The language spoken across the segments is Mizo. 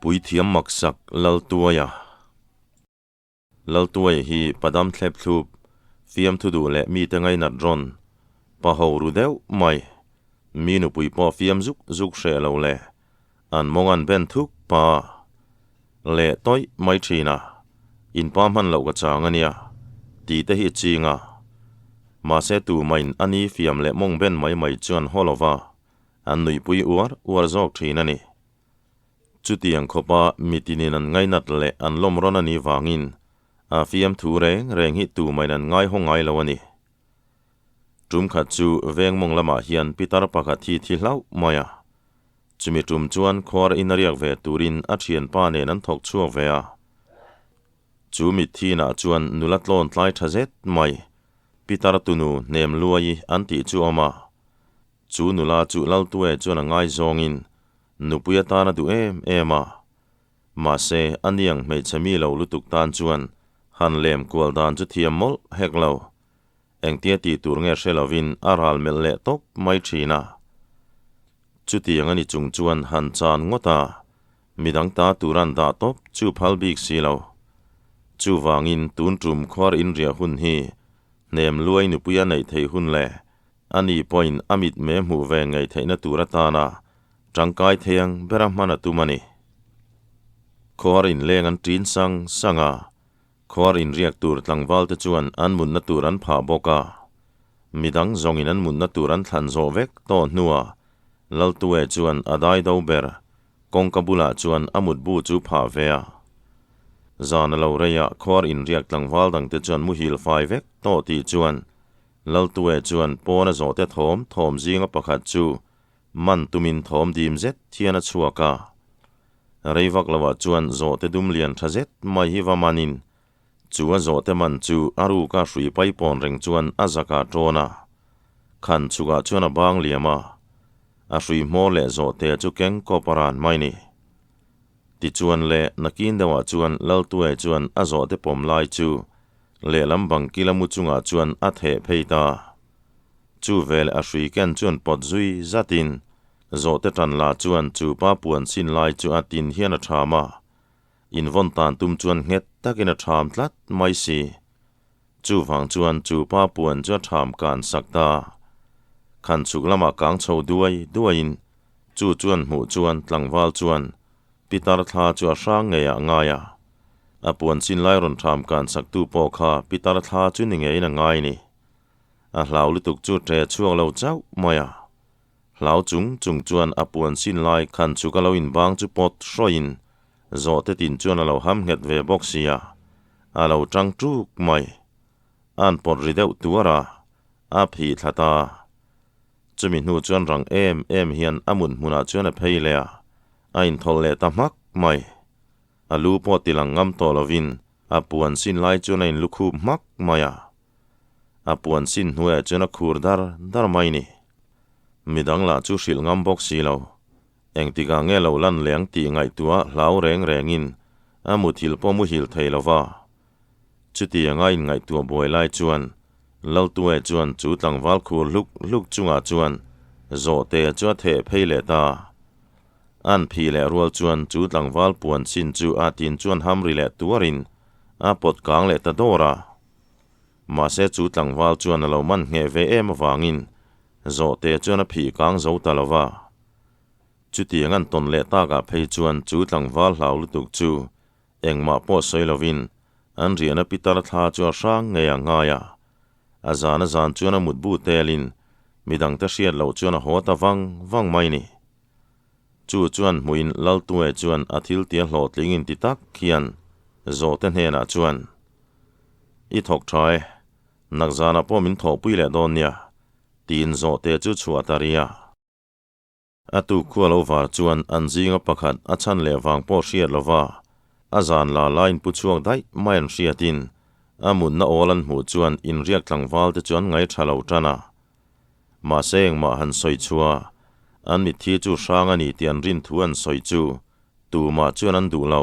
Puithiam maksak Laltuaia Laltuaia hi padam thlep thlup, fiamthu duh leh mite ngainat rawn, pa ho ru deuh mai, mi nupui pawh fiam zuk zuk hreh lo leh an mawng an ben thuk pa leh tawih mai thin a, in pa hman loh ka chang a nia tih te hi ching a. Mahse tumahin a ni fiam leh mawng ben mai mai chuan haw lova an nuihpui uar uar zawk thin a ni. Chutiang khawpa mitinin an ngainat leh an lawm rawn a nih vangin a fiamthu reng reng hi tumahin an ngaihaw ngai lo a ni. Tum khat chu veng mawng lamah hian pitar pakhat hi thi hlauh mai a. Chumi tum chuan khuar in a riak ve turin a thianpa nen an thawk chhuak ve a. Chu mithinah chuan nula tlawn tlai tha zet mai, pitar tunu hnem luai an tih chu a awm a. Chu nula chu Laltue chuan a ngaizawngin nupui atan a duh em em a. Mahse, a niang hmeichhe mi lo lutuk tan chuan han lem kual dan chu thiam mawlh hek lo. Engtia tih tur nge hre lovin a ral melh leh tawp mai thin a. Chutiang a ni chung chuan han chan ngawt a, midang ta tur an dah tawp chu phal bik si lo. Chuvangin tun tum khuar inriah hun hi hnem luai nupui a neih theih hun leh a ni pawhin a mitme hmuh ve ngei theihna tur atana tangkai thei ang bera hman a tum a ni. Khuar inleng an ṭin sang sang a, Khuar inriak tur tlangvalte chuan an mutna tur an phah bawk a. Midang zawngin an mutna tur an thlan zawh vek tawh hnuah Laltue chuan a dai do ber kawngka bulah chuan a mutbu chu phah ve a. Zan a lo reiah khuar inriak tlangval dangte chuan muhil fai vek tawh tih chuan Laltue chuan pawn a zawhte thawm thawm zinga pakhat chu man tumin thawm dim zet hian a chhuak a. Rei vak loah chuan zawhte dum lian tha zet mai hi va manin chu a zawhte man chu a ruka hrui pai pawn reng chuan a zakah tawn a. Khan chhukah chuan a bang liam a, a hrui hmawr leh zawhte chu keng kawp a ran mai ni. Tichuan le nakin deuhah chuan Laltuai chuan a zawhte pawm lai chu lehlam bang kila mu chungah chuan a theh phei ta. Chu vel a hrui ken chuan pawt zui zatin Zawhte tan la chuan chu pa puan sin lai chu a tin hian a ṭham a, invawn tan tum chuan nghet takin a ṭham tlat mai si. Chuvang chuan chu pa puan chu a ṭham kan sak ta. Khan chhuk lamah kang chho duai duaiin chu chuan hmuh chuan tlangval chuan pitar thla chu a hrang ngeiah ngai a. A puan sin lai rawn ṭham kan saktu pawh kha pitar thla chu ni ngeiin a ngai ni. A hlau lutuk chu ṭe chhuak lo chauh mai a. Hlau chung chung chuan a puan sin lai khan chhuk a lo inbang chu pawt hrawin zawhte tin chuan a lo ham nghet ve bawk sia, a lo tang tuk mai. A'n pawt ri deuh tuar a, a phih thla ta. Chumi hnu chuan rang em em hian a mut hmunah chuan a phei leh a, a inthawlh leh ta hmak mai. A lu pawh tilang ngam tawh lovin a puan sin lai chuan a inlukhup hmak mai a. A puan sin hnuaiah chuan a khur dar dar mai ni. Midang lah chu hrilh ngam bawk si lo. Engtikah nge lo lan leng tih ngaihtuah hlau reng rengin a muthilh pawh muhilh thei lo va. Chutianga inngaihtuah buai lai chuan Laltue chuan chu tlangval khur hluk hluk chungah chuan zawhte chu a theh phei leh ta. An phih leh rual chuan chu tlangval puan chin chu a tin chuan hamri leh tuarin a pawt kang leh ta dawr a. Mahse chu tlangval chuan a lo man ngheh ve em avangin zawhte chuan a phih kang zo ta lo va. Chutiang an tawn leh takah phei chuan chu tlangval hlau lutuk chu engmah pawh sawi lovin an riahna pitar thla chu a hrang ngei a ngai a. A zan a zan chuan a mutbu telin midangte hriat loh chuan a haw ta vang vang mai ni. Chu chuan hmuin Laltue chuan a thil tia hlawhtling inti tak hian zawhte hnenah chuan, I thawk tha e, nakzanah pawh min thawhpui leh dawn nia, tiin zawhte chu chhuah ta ri a. A tuk khu a lo var chuan an zinga pakhat a chhan leh vang pawh hriat lova a zan la la inpu chhuak daih mai an hriatin a mutna awl an hmuh chuan inriak tlangval te chu an ngaih tha lo tan a. Mahse engmah han sawi chhuah an mitthi chu hrang a ni tih an rin thu an sawi chu tumah chuan an duh lo.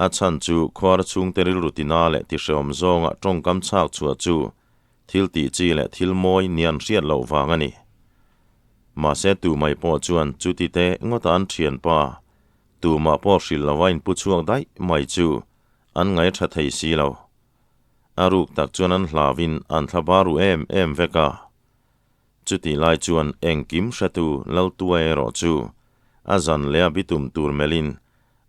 A chhan chu khuar chhungte rilru tina leh tihrehawm zawnga tawngkam chhak chhuah chu thil tih chi leh thil mawi ni an hriat loh vang a ni. Mahse tu mai pawh chuan chuti te ngawta an thianpa. Tumah pawh hrilh lova inpu chhuak daih mai chu an ngaih tha thei si lo. A ruk tak chuan an hlauin an thla bar ru em em vek a. Chutih lai chuan engkim hretu Laltua erawh chu a zan leh a bitum tur melhin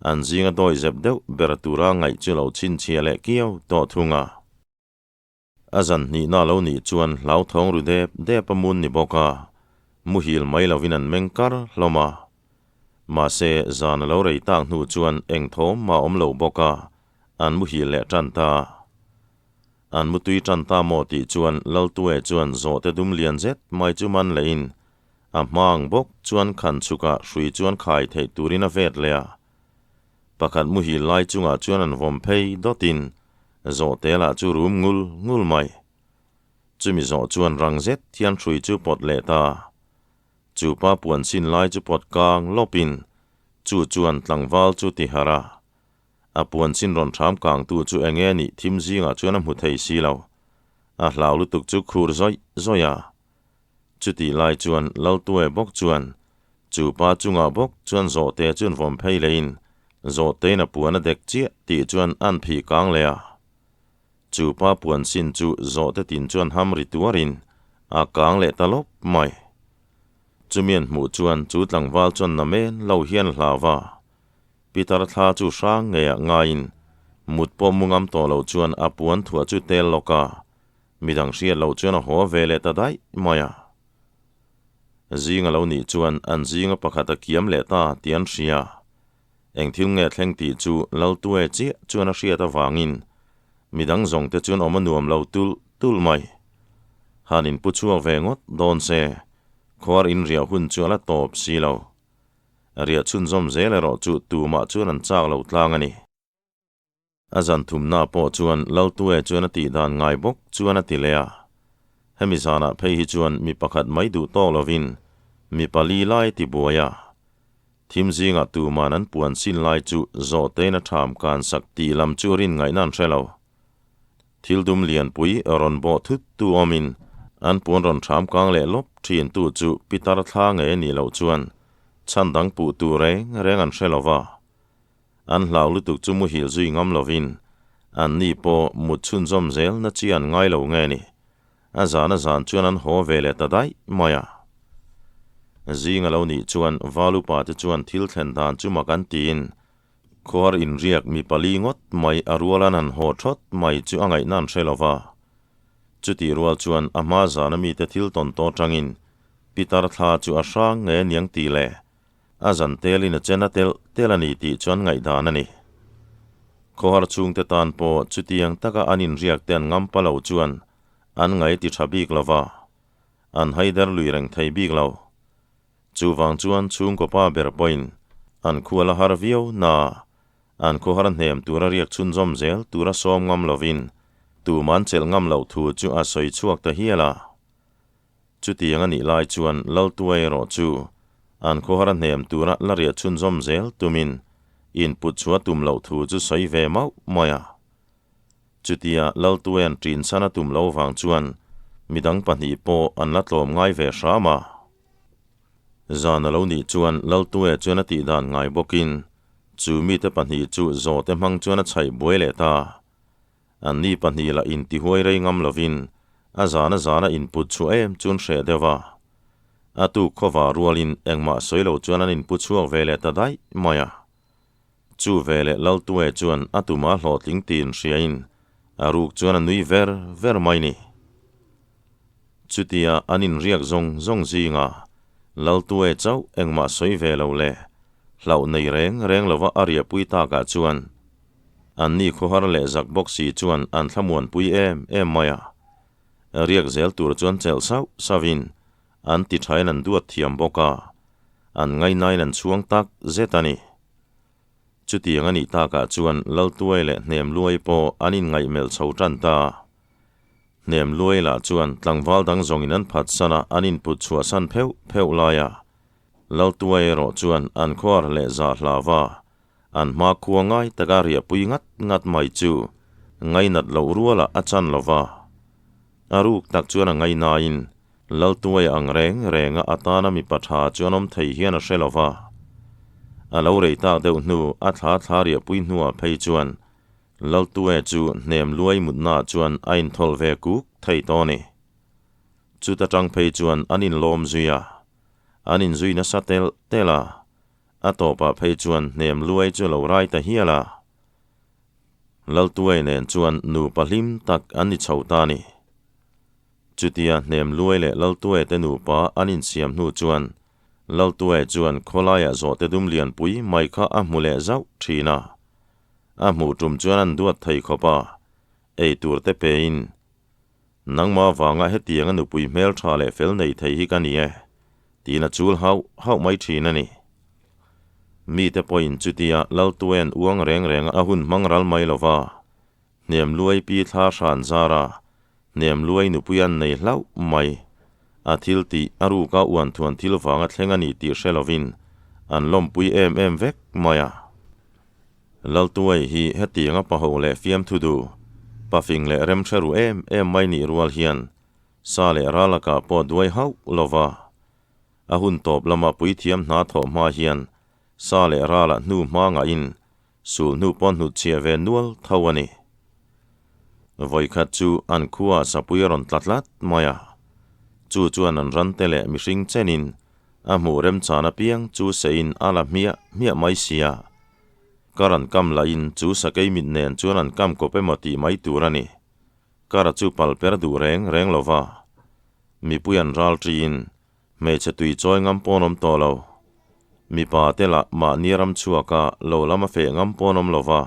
an zinga dawihzep deuh ber tura ngaih chu lo chhinchhiah leh kiau tawh thung a. A zan hnihna lo nih chuan hlauthawng ru dep dep a mun ni bawk a, muhil mai lovin an meng kar hlawm a. Mahse, zan a lo rei tak hnu chuan eng thawm mah awm lo bawk a, an muhil leh tan ta. An mutui tan ta maw tih chuan Laltue chuan zawhte dum lian zet mai chu man lehin a hma ang bawk chuan khan chhukah hrui chuan khai theih turin a vet leh a. Pakhat muhil lai chungah chuan an vawm phei dawtin zawhte lah chu rum ngul ngul mai. Chumi zawh chuan rang zet hian hrui chu pawt leh ta. Chu pa puan sin lai chu pawt kang lawpin chu chuan tlangval chu ti harh a. A puan sin rawn hram kangtu chu eng nge nih thim zingah chuan a hmu thei si lo. A hlau lutuk chu khur zawih zawih a. Chutih lai chuan Laltue bawk chuan chu pa chungah bawk chuan zawhte chuan vawm phei leiin zawhtein a puan a dek chiah tih chuan an phih kang leh a. Chu pa puan sin chu zawhte tin chuan ham ri tuarin a kang leh ta lawp mai. Chumi an hmuh chuan chu tlangval chuan namen lo hian hlau va. Peter thla chu hrang ngeiah ngaiin mut pawh mu ngam tawh lo chuan a puan thuah chu tel lawk a. Midang hriat loh chuan a haw ve leh ta daih mai a. Zing a lo nih chuan an zinga pakhat a kiam leh ta tih an hria. Eng thil nge thleng tih chu Laltue chiah chuan a hriat avangin midang zawng te chuan awm a nuam lo tulh tulh mai. Han inpu chhuak ve ngawt dawn se, khuar inriah hun chu a la tawp si lo. Riah chhunzawm zel erawh chu tumah chuan an chak lo tlang a ni. A zan thumna pawh chuan Laltue chuan a tih dan ngai bawk chuan a ti leh a. Hemi zanah phei hi chuan mi pakhat mai duh tawk lovin mi pali lai ti buai a. Thim zingah tuman an puan sin lai chu zawhtein a tham kan sak tih lam chu rin ngaihna an hre lo. Thil dum lianpui rawn bawh thut tu awmin an puan rawn tham kang leh lawp thin tu chu pitar thla ngei a nih loh chuan chhan dang puh tur reng reng an hre lo va. An hlau lutuk chu muhil zui ngam lovin an ni pawh mut chhunzawm zel na chi an ngai lo nge ni. A zan a zan chuan an haw ve leh ta daih mai a. Zing a lo nih chuan Valupa te chuan thil thlen dan chu mak an tiin khuar inriak mi pali ngawt mai a rualan han haw thawt mai chu a ngaihna an hre lo va. Chutih rual chuan a hma zana mite thil tawn tawh atangin Pitar thla chu a hrang nge aniang tih leh A zan telin a chen a telh telh a ni tih chuan ngaihdan a ni. Khawhar chhungte tan pawh chutiang taka an inriak te an ngam pa lo chuan an ngai ti tha bik lo va, an haider lui reng thei bik lo. Chuvang chuan chhungkaw pa ber pawhin an khual a har viau na an khawhar hnem tura riak chhunzawm zel tura sawm ngam lovin tuman chelh ngam loh thu chu a sawi chhuak ta hial a. Chutiang a nih lai chuan Laltua erawh chu an khawhar a hnem tura la riah chhunzawm zel tumin input chhuah tum loh thu chu sawi ve mauh mai a. Chutia Laltuaia'n ṭin chhan a tum lo vang chuan midang pahnih pawh an la tlawm ngai ve hram a. Zan a lo nih chuan Laltuaia chuan a tih dan ngai bawkin chu mite pahnih chu zawhte hmang chuan a chhaih buai leh ta. An ni pahnih lah intihuai rei ngam lovin a zana zana input chhuah em chuan hreh deuh a. A tuk khawva rualin engmah sawi lo chuan an inpu chhuak ve leh ta daih mai a. Chu ve leh Laltue chuan a tuma hlawhtling tiin hriain a ruk chuan a nui ver ver mai ni. Chutia an inriak zawng zawng zinga Laltue chauh engmah sawi ve lo leh hlauh nei reng reng lova a riahpui takah chuan An ni khawhar leh zak bawk si chuan an thlamuanpui em em mai a. Riak zel tur chuan chelh sauh sauhin an ti thain an duat thiam bawk a, an ngainain an chhuang tak zet a ni. Chutiang a nih takah chuan Laltuai leh Hnemluai pawh an inngaihmelh chho tan ta. Hnemluai lah chuan tlangval dang zawngin an phatsan a, an input chhuahsan pheuh pheuh lai a. Laltuai erawh chuan an khuar leh zah hlau a, An hmakhua ngai taka riahpui ngat ngat mai chu ngainat loh rualah a chan lo va. A ruk tak chuan a ngainain Laltuaia ang reng renga atana mipa tha chu an awm thei hian a hre lo va. A lo rei tak deuh hnu a thla thla riahpui hnuah phei chuan Laltue chu hnem luai mutnaah chuan a inthawlh ve kuk thei tawh a ni. Chuta tang phei chuan an inlawm zui a, an inzui nasa telh telh a, a tawpah phei chuan hnem luai chu a lo rai ta hial a. Laltuai nen chuan nupa hlim tak an ni chho ta a ni. Chutia hnem luai leh Laltuai te nupa an insiam hnu chuan Laltuai chuan khawlaiah zawhte dum lianpui mai kha a hmu leh zauh thin a. A hmuh tum chuan an duat thei khawp a, ei tur te pein, Nangmah vanga hetianga nupui hmel tha leh fel nei thei hi ka ni e, tiin a chul hauh hauh mai thin a ni. Mite pawhin chutia Laltuaian uang reng reng a hun hmang ral mai lo va, hnem luai pi thla hran zara hnem luai nupui an nei hlauh mai. A thil tih a ruka uan thuan thil vanga thleng a ni tih hre lovin an lawmpui em em vek mai a. Laltuai hi hetianga paho leh fiamthu duh, pafing leh remhre ru em em mai nih rual hian sa leh ral lakah pawh duai hauh lo va. A hun tawp lama puithiam hna thawh hma hian sa leh ralah hnu hma ngahin sul hnu pawh hnut chhiah ve nual tho a ni. Vawikhat chu an khuaah sapui a rawn tla tlat mai a, chu chuan an rante leh mihring chenin a hmuh remchan apiang chu seiin a la hmiah hmiah mai sia. Kar an kam lahin chu sakei mit nen chuan an kam kawp emaw tih mai tur a ni. Kara chu pal per duh reng reng lo va. Mipui an ral ṭiin hmeichhe tui chawi ngam pawn awm tawh lo. Mipa te lah mahni ram chhuaka lo lama feh ngam pawn awm lo va.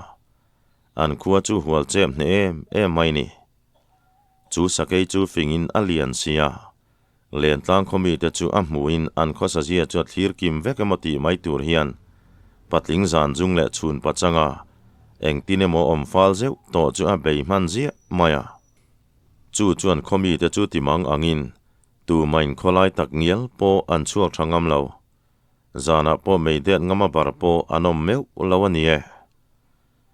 An khua chu hual chep hneh em em mai ni. Chu sakei chu fingin a lian sia. Lentlang khaw mite chu a hmuhin an khawsa zia chu a thlir kim vek emaw tih mai tur hian patling zan zung leh chhun pachanga engtin emaw awm fal zeuh tawh chu a bei hman ziah mai a. Chu chuan khaw mite chu ti mang angin tumain khawlai tak ngial pawh an chhuak tha ngam lo. Zanah pawh meidet ngama bar pawh an awm meuh lo a ni e.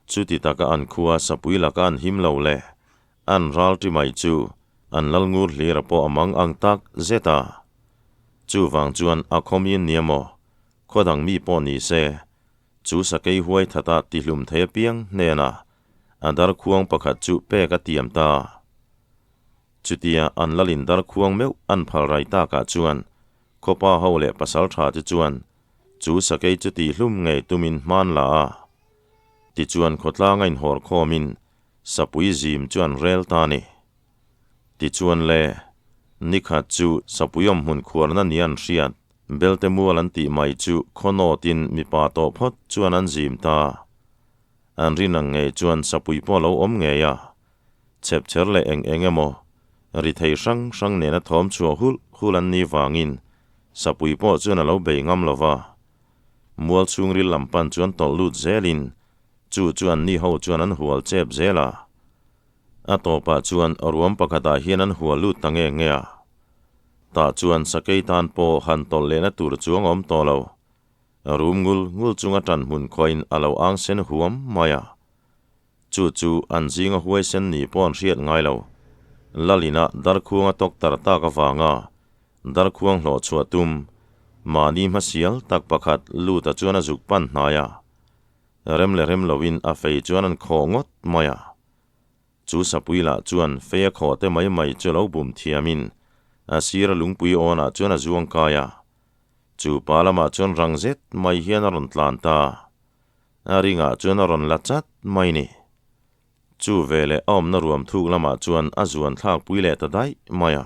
Chuti taka an khua sapui laka an him lo le An ral ṭi mai chu an lal ngur hlira pawh a mang ang tak zet a. Chuvang chuan a khawmin nia maw, khaw dang mi pawh ni se, chu sakei huai thata tihlum thei apiang hnenah a darkhuang pakhat chu pek a tiam ta. Chutia an lalin darkhuang meuh an phal rai takah chuan khawpa ho leh pasal ṭha te chuan chu sakei chu tihlum ngei tumin hman la a. Tichuan khawtlanga inhawr khawmin Sapui zim chu an rel ta a ni. Tichuan le, nikhat chu sapui awm hmun khuarna ni an hriat, belte mual an tih mai chu khaw nawtin mipa tawh phawt chuan an zim ta. An rin ang ngei chuan sapui pawh a lo awm ngei a, chhepchher leh eng eng emaw, ri thei hrang hrang nena thawm chhuah hulh hulh an nih vangin sapui pawh chuan a lo bei ngam lo va. Mual chhungril lam pan chuan tawlh lut zelin Chu chu an ni ho chuan an hual chep zel a. A tawpah chuan ruam pakhatah hian an hual lut ta nge nge a. Tah chuan sakei tan pawh han tawlh lehna tur chuang a awm tawh lo. Rum ngul ngul chunga tan hmun khawiin a lo ang sen huam mai a. Chu chu an zinga huaisen ni pawh an hriat ngai lo. Lalina darkhuanga tawk tar tak avanga darkhuang hlawh chhuah tum mahni hmasial tak pakhat luta chuan a zuk pan hnai a. Rem leh rem loin a fei chuan an khawh ngawt mai a. Chu sapui lah chuan fei a khawh te mai mai chu lo bum thiamin a sira lungpui awnah chuan a zuang kai a. Chu pa lamah chuan rang zet mai hian a rawn tlan ta. A ringah chuan a rawn la chat mai ni. Chu veleh a awmna ruam thuk lamah chuan a zuan thlak pui leh ta daih mai a.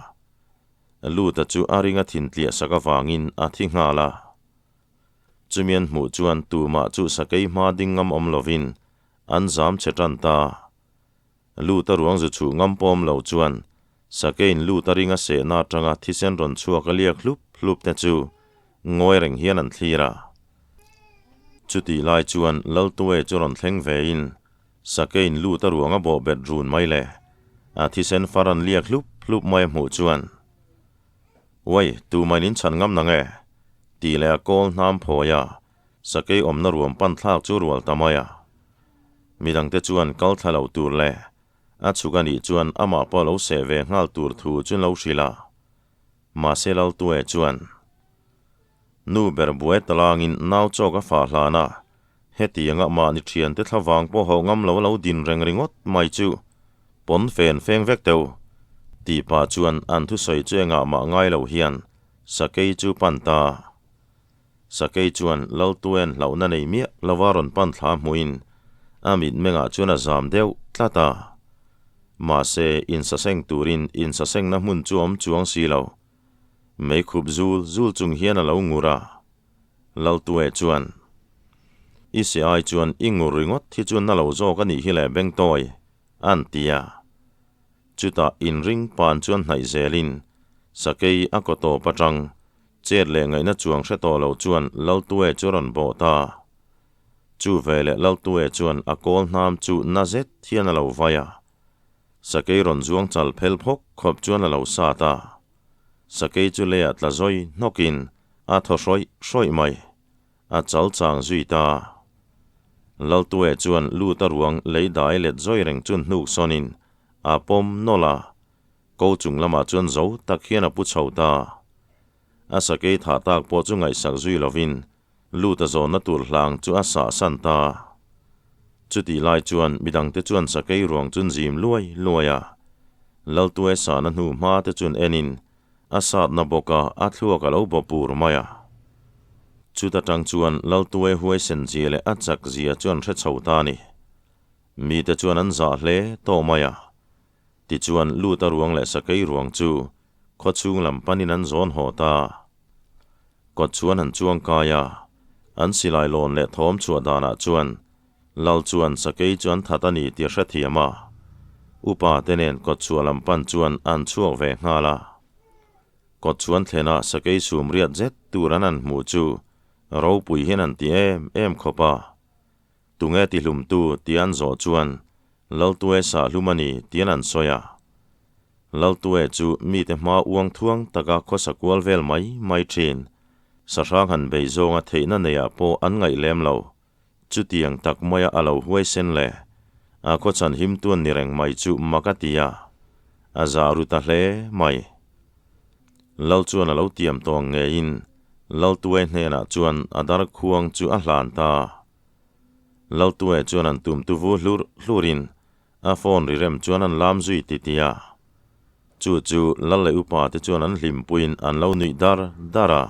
Luta chu a ringa thintliah sak avangin a thi nghal a. Chumi an hmuh chuan tumah chu sakei hma ding ngam awm lovin an zam che tan ta. Luta ruang zu chhuh ngam pawm lo chuan sakeiin luta ringa sehna atanga thisen rawn chhuak a liak hlup hlup te chu ngawi reng hian an thlir a. Chutih lai chuan Laltuae chu rawn thleng vein sakeiin luta ruang a bawh bet run mai le a thisen far an liak hlup hlup mai a hmuh chuan Uai, tumain in chhan ngam nang e? tih leh a kawl hnam phawi a, sakei awmna ruam pan thlak chu rual ta mai a. Midangte chuan kal thla lo tur leh a chhuk a nih chuan amah pawh lo seh ve nghal tur thu chu lo hrilh a. Mahse Laltue chuan. Nu ber buai talangin nau chawk a fah hlan a, hetianga mahni thiante thlavang pawh hauh ngam lo lo din reng ringawt mai chu pawn fen feng vek teuh tih pah chuan an thusawi chu engah mah ngai lo hian sakei chu pan ta. Sakei chuan Laltuen hlauhna nei miah lova rawn pan thla hmuhin a mitmengah chuan a zam deuh tlat a. Mahse, insaseng turin insasengna hmun chu awm chuang si lo. Mei khup zul zul chung hian a lo ngur a. Laltue chuan, I se ai chuan i ngur ringawt hi chu na lo zawk a nih hi le Bengtawi, a'n ti a. Chutah inring pan chuan hnaih zelin sakei a kaw tawp atang chet leh ngaihna chuang hre tawh lo chuan Laltue chu a rawn bawh ta. Chu veleh Laltue chuan a kawl hnam chu na zet hian a lo vai a. Sakei rawn zuang chal phel phawk khawp chuan a lo sat a. Sakei chu leiah tla zawi hnawkin a thaw hrawih hrawih mai. A chal chang zui ta. Laltue chuan lut a ruang lei dai let zawi reng chun hnuk sawnin a pawm nawlh a, ko chung lamah chuan zo tak hian a pu chho ta. A sakei thah tak pawh chu ngaihsak zui lovin lut a zawnna tur hlang chu a sah san ta. Chutih lai chuan midangte chuan sakei ruang chun zim luai luai a, Laltue sahna hnu hma te chun enin a satna bawk a, a thluak a lo baw pur mai a. Chuta tang chuan Laltue huaisen zia leh a chak zia chu an hre chho ta a ni. Mite chuan an zah hle tawh mai a. Tichuan Luta ruang leh sakei ruang chu khawchhung lam panin an zawn haw ta. Kawt chuan an chuang kai a, an silai lawn leh thawm chhuah danah chuan Lal chuan sakei chu an that a ni tih a hrethiam a. Upa te nen kawt chhuah lam pan chuan an chhuak ve nghal a. Kawt chuan thlenah sakei sum riat zet tur an han hmuh chu ropui hian an ti em em khawp a. Tunge tihlumtu tih an zawh chuan Laltue sahlum a ni tiin an sawi a. Laltue chu mite hma uang thuang taka khawsa kual vel mai mai thin. Sahrang han bei zawnga theihna neiah pawh an ngaih lem lo. Chutiang tak maia a lo huaisen le a khawchhan him tuan ni reng mai chu mak a ti a, a zah ru ta hle mai. Lal chuan a lo tiam tawng ngeiin Laltue hnenah chuan a dar khuang chu a hlan ta. Laltue chuan an tum tu vu hlur hlurin a phone ri rem chuan an lam zui ti ti a. Chu chu Lal leh upa te chuan an hlimpuiin an lo nuih dar dar a.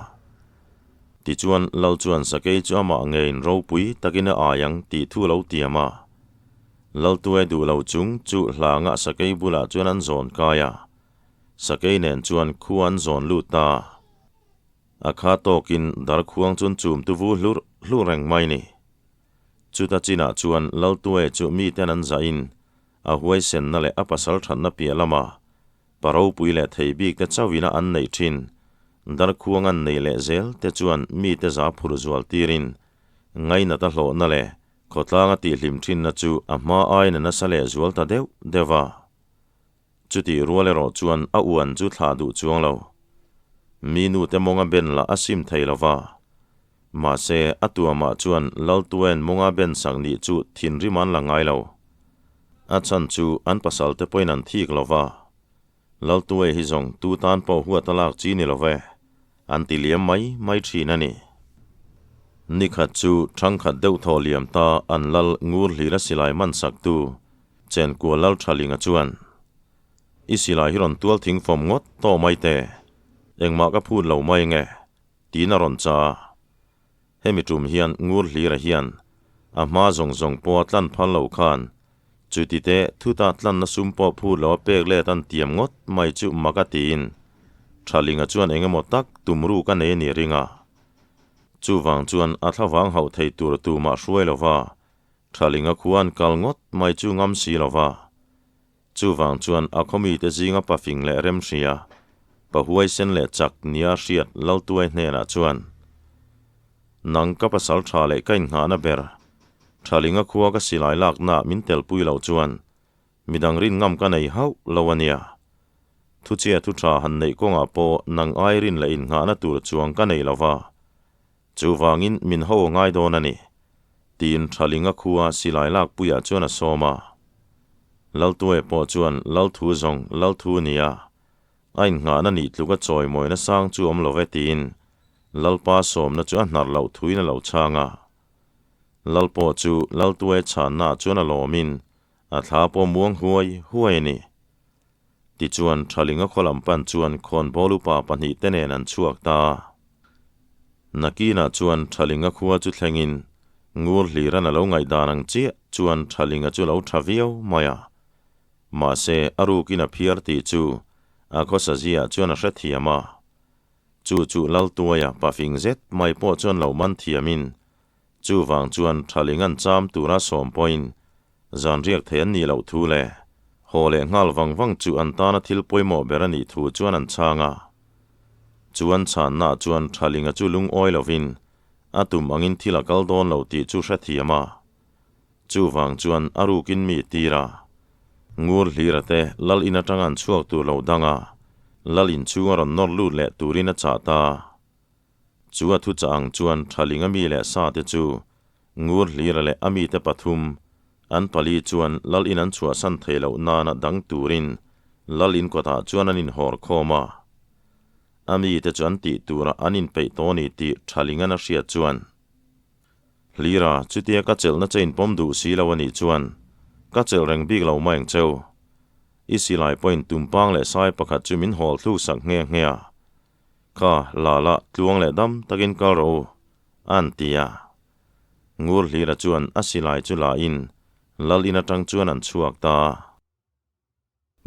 Tichuan Lal chuan sakei chu amah ngeiin ropui takin a ai ang tih thu lo tiam a. Laltue duh lo chung chu hlangah sakei bulah chuan an zawn kai a. Sakei nen chuan khua an zawn lut ta. A kha tawkin darkhuang chun chum tu vu hlur hlur reng mai ni. Chuta chinah chuan Laltue chu miten an zahin a huaisenna leh a pasal thatna piah lama pa ropui leh thei bik te chauhina an neih thin darkhuang an nei leh zel te chuan mite za phur zual tirin ngainat a hlawhna leh khawtlang a tihhlim thinna chu a hma aiin a nasa leh zual ta deuh deuh a. Chutih rual erawh chuan a uan chu thlah duh chuang lo. Mi nute mawnga ben lah a sim thei lo va. Mahse, a tuamah chuan Laltuen mawnga ben sak nih chu thinrim an la ngai lo. A chhan chu an pasalte pawhin an thik lo va. Laltue hi zawng tu tan pawh huat a lak chi ni lo ve, an ti liam mai mai thin a ni. Nikhat chu thangkhat deuh thaw liam ta an lal ngur hlir a silai man saktu Chenkual lal Thalinga chuan, I silai hi rawn tual thing fawm ngawt tawh mai te, engmah ka phut lo mai nge, tiin a rawn cha a. Hemi tum hian ngur hlira hian a hma zawng zawng pawha tlan phal lo khan chuti te thuta tlanna sum pawh phut lo a pek let an tiam ngawt mai chu mak a tiin Thalinga chuan engemaw tak tum ruk a nei a ni ring a. Chuvang chuan a thlavang hauh thei tur tumah hruai lova Thalinga khuan kal ngawt mai chu ngam si lo va. Chuvang chuan a khawmite zinga pafing leh remhria, pahuaisen leh chak nia hriat Laltuai hnenah chuan, Nang ka pasal tha leh ka innghahna ber, Thalinga khua ka silai laknaah min telpui loh chuan midang rin ngam ka nei hauh lo a nia. Thuchhia thu tha han neih kawngah pawh nang ai rin leh innghahna tur chuang ka nei lo va. Chuvangin min ho a ngai dawn a ni, tiin Thalinga khua silai lakpuiah chuan a sawm a. Laltuaia pawh chuan Lalthu zawng Lalthu nia, a innghahna nih tluka chawimawina sang chu awm lo ve tiin Lalpa sawmna chu a hnar loh thuin a lo chhang a. Lal pawh chu Laltuai chhannaah chuan a lawmin a thla pawh muang huai huai a ni. Tichuan, Thalinga khaw lam pan chuan khawnbawl upa pahnihte nen an chhuak ta. Nakinah chuan Thalinga khua chu thlengin ngur hliran a lo ngaihdan ang chiah chuan Thalinga chu lo tha viau mai a. Mahse, a rukin a phiar tih chu a khawsa ziah chuan a hrethiam a. Chu chu Laltuaia pafing zet mai pawh chuan lo man thiamin Chuvang chuan Thalinga'n cham tura sawm pawhin zan riak thei an nih loh thu leh haw leh nghal vang vang chu an tana thil pawimawh ber a nih thu chuan an chhang a. Chuan chhannaah chuan Thalinga chu lungawi lovin a tum angin thil a kal dawn lo tih chu hrethiam a. Chuvang chuan a rukin mi tir a. Ngur hlira te lal in atanga an chhuak tur lo dang a, lal inchhung a rawn nawr lut leh turin a chah ta. Chu a thuchah ang chuan Thalinga mi leh sa te chu Ngur Hlira leh a mite pathum, an pali chuan Lal in an chhuahsan thei loh nana dang turin Lal in kawtah chuan an inhawr khawm a. A mite chu an tih turah an inpeih tawh ni tih Thalinga'n a hriat chuan, Hlira, chutia ka chelhna che inpawm duh si lo a nih chuan ka chelh reng bik lo mai ang cheu. I silai pawhin tumpang leh sai pakhat chu min hawl thluk sak nghe nghe a. Kha la la tluang leh dam takin kal rawh u, an ti a. Ngur Hlira chuan a silai chu la in Lal in atang chuan an chhuak ta.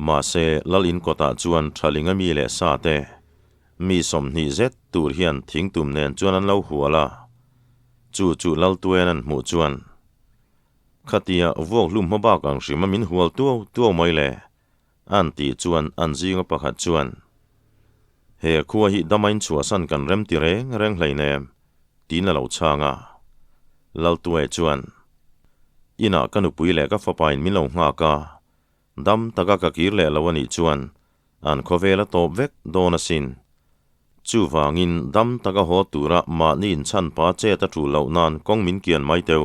Mahse Lal in kawtah chuan Thalinga mi leh sa te, mi 20 zet tur hian thingtum nen chuan an lo hual a. Chu chu Lal Tuain an hmuh chuan, Khatia vuak hlum hma bak ang hrim a min hual tuau tuau mai le, An tih chuan an zinga pakhat chuan, He khua hi damain chhuahsan kan rem ti reng reng hleinem, tiin a lo chhang a. Laltuaia chuan, Inah ka nupui leh ka fapain min lo nghak a, dam taka ka kir leh lo a nih chuan an khawvel a tawp vek dawn asin. Chuvangin dam taka haw tura mahni inchhanpa chet a tul loh nan kawng min kian mai teu,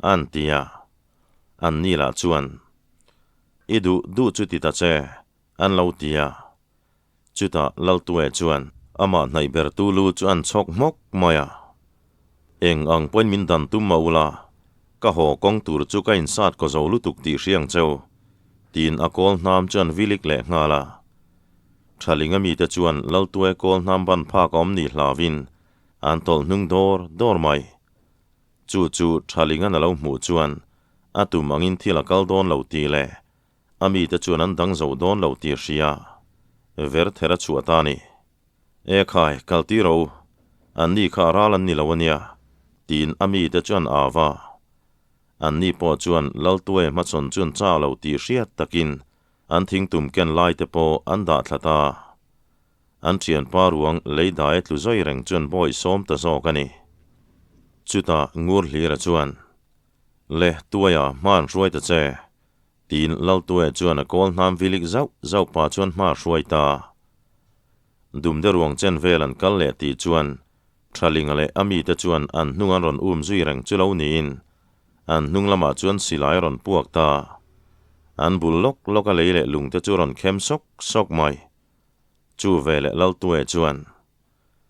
an ti a. An ni lah chuan, I duh duh chu ti ta che, an lo ti a. Chutah Laltuaia chuan amah hnaih ber tu lu chu an chhawk hmawk mai a. Eng ang pawhin min dan tum mah ula, ka haw kawng tur chu ka insat kaw zo lutuk tih hria ang cheu, tiin a kawl hnam chu an vilik leh nghal a. Thalinga mite chuan Laltuaia kawl hnam ban phak a awm ni hlauhin an tawlh hnung dawr dawr mai. Chu chu Thalinga'n a lo hmuh chuan a tum angin thil a kal dawn lo tih leh a mite chuan an dang zo dawn lo tih hria ver ther a chhuah ta a ni. E khai, kal tir rawh u, an ni kha a ral an ni lo a nia, tiin a mite chuan a au a. An ni pawh chuan Laltuaia hmachhawn chuan chak lo tih hriat takin an thingtum ken lai te pawh an dah thla ta. An thianpa ruang lei dai a tlu zawi reng chuan bawi sawm ta zawk a ni. Chutah Ngur Hlira chuan, Le, Tuaia, hma an hruai ta che, tiin Lal Tuaia chuan a kawl hnam vilik zauh zauh pah chuan hma a hruai ta. Dumde ruang chen vel an kal leh tih chuan Thalinga leh a mite chuan an hnung an rawn um zui reng chu lo niin an hnung lamah chuan silai a rawn puak ta. An bul lawk lawk a lei leh lungte chu rawn khem sawk sawk mai. Chu veleh Laltuaia chuan,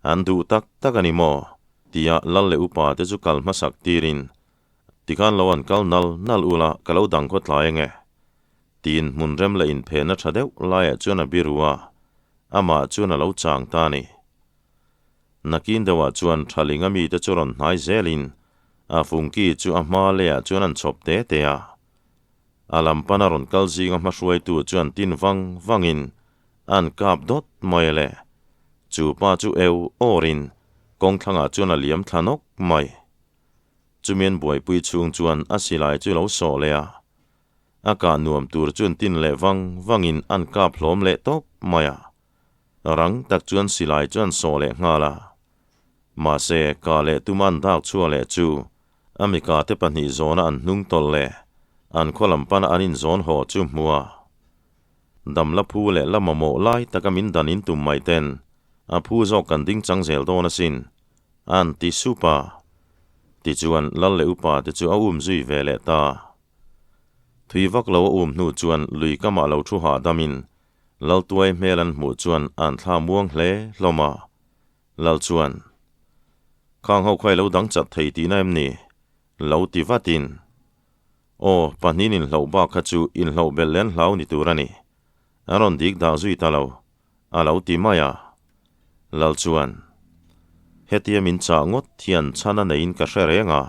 An duh tak tak a ni maw? tia Lal leh upa te chu kal hmasak tirin, Tikhan lo an kal nal nal ula ka lo dang khaw tlai ange. Tiin hmun rem leh inphenna tha deuh laiah chuan a biru a, amah chuan a lo chang ta a ni. Nakin deuhah chuan Thalinga mite chu rawn hnai zelin a fungki chu a hma leiah chuan an chhawp te te a. A lam pana rawn kal zinga hmahruaitu chuan tin vang vangin an kap dawt mai a le. Chu pa chu eu awrin kawng thlangah chuan a liam thla nawk mai. Chumi an buaipui chhung chuan a silai chu lo sawh leh a. A kah nuam tur chuan tin leh vang vangin an kap hlawm leh tawp mai a. Rang tak chuan silai chu an sawh leh nghal a. Mahse, kah leh tuma an dak chhuah leh chu A mika te pahnih zawna an hnung tawlh leh an khaw lam pana an inzawn haw chu hmu a. Dam la phu leh la mamawh lai taka min dan in tum mai ten a phu zawk kan ding chang zel dawn asin, an ti sup a. Tichuan Lal leh upa te chu a um zui ve leh ta. Thui vak lo a um hnu chuan lui kamah lo thu hahdamin Laltuai hmel an hmuh chuan an thla muang hle hlawm a. Lal chuan. Khang ho kha i lo dang chat thei tihna em ni? Lo ti vatin. Aw, pahnihin inhloh bak kha chu inhloh belh len hlau ni tur a ni. A rawn dik dah zui ta lo, a lo ti mai a. Lal chuan, Hetia min chah ngawt hian chhan a neiin ka hre reng a.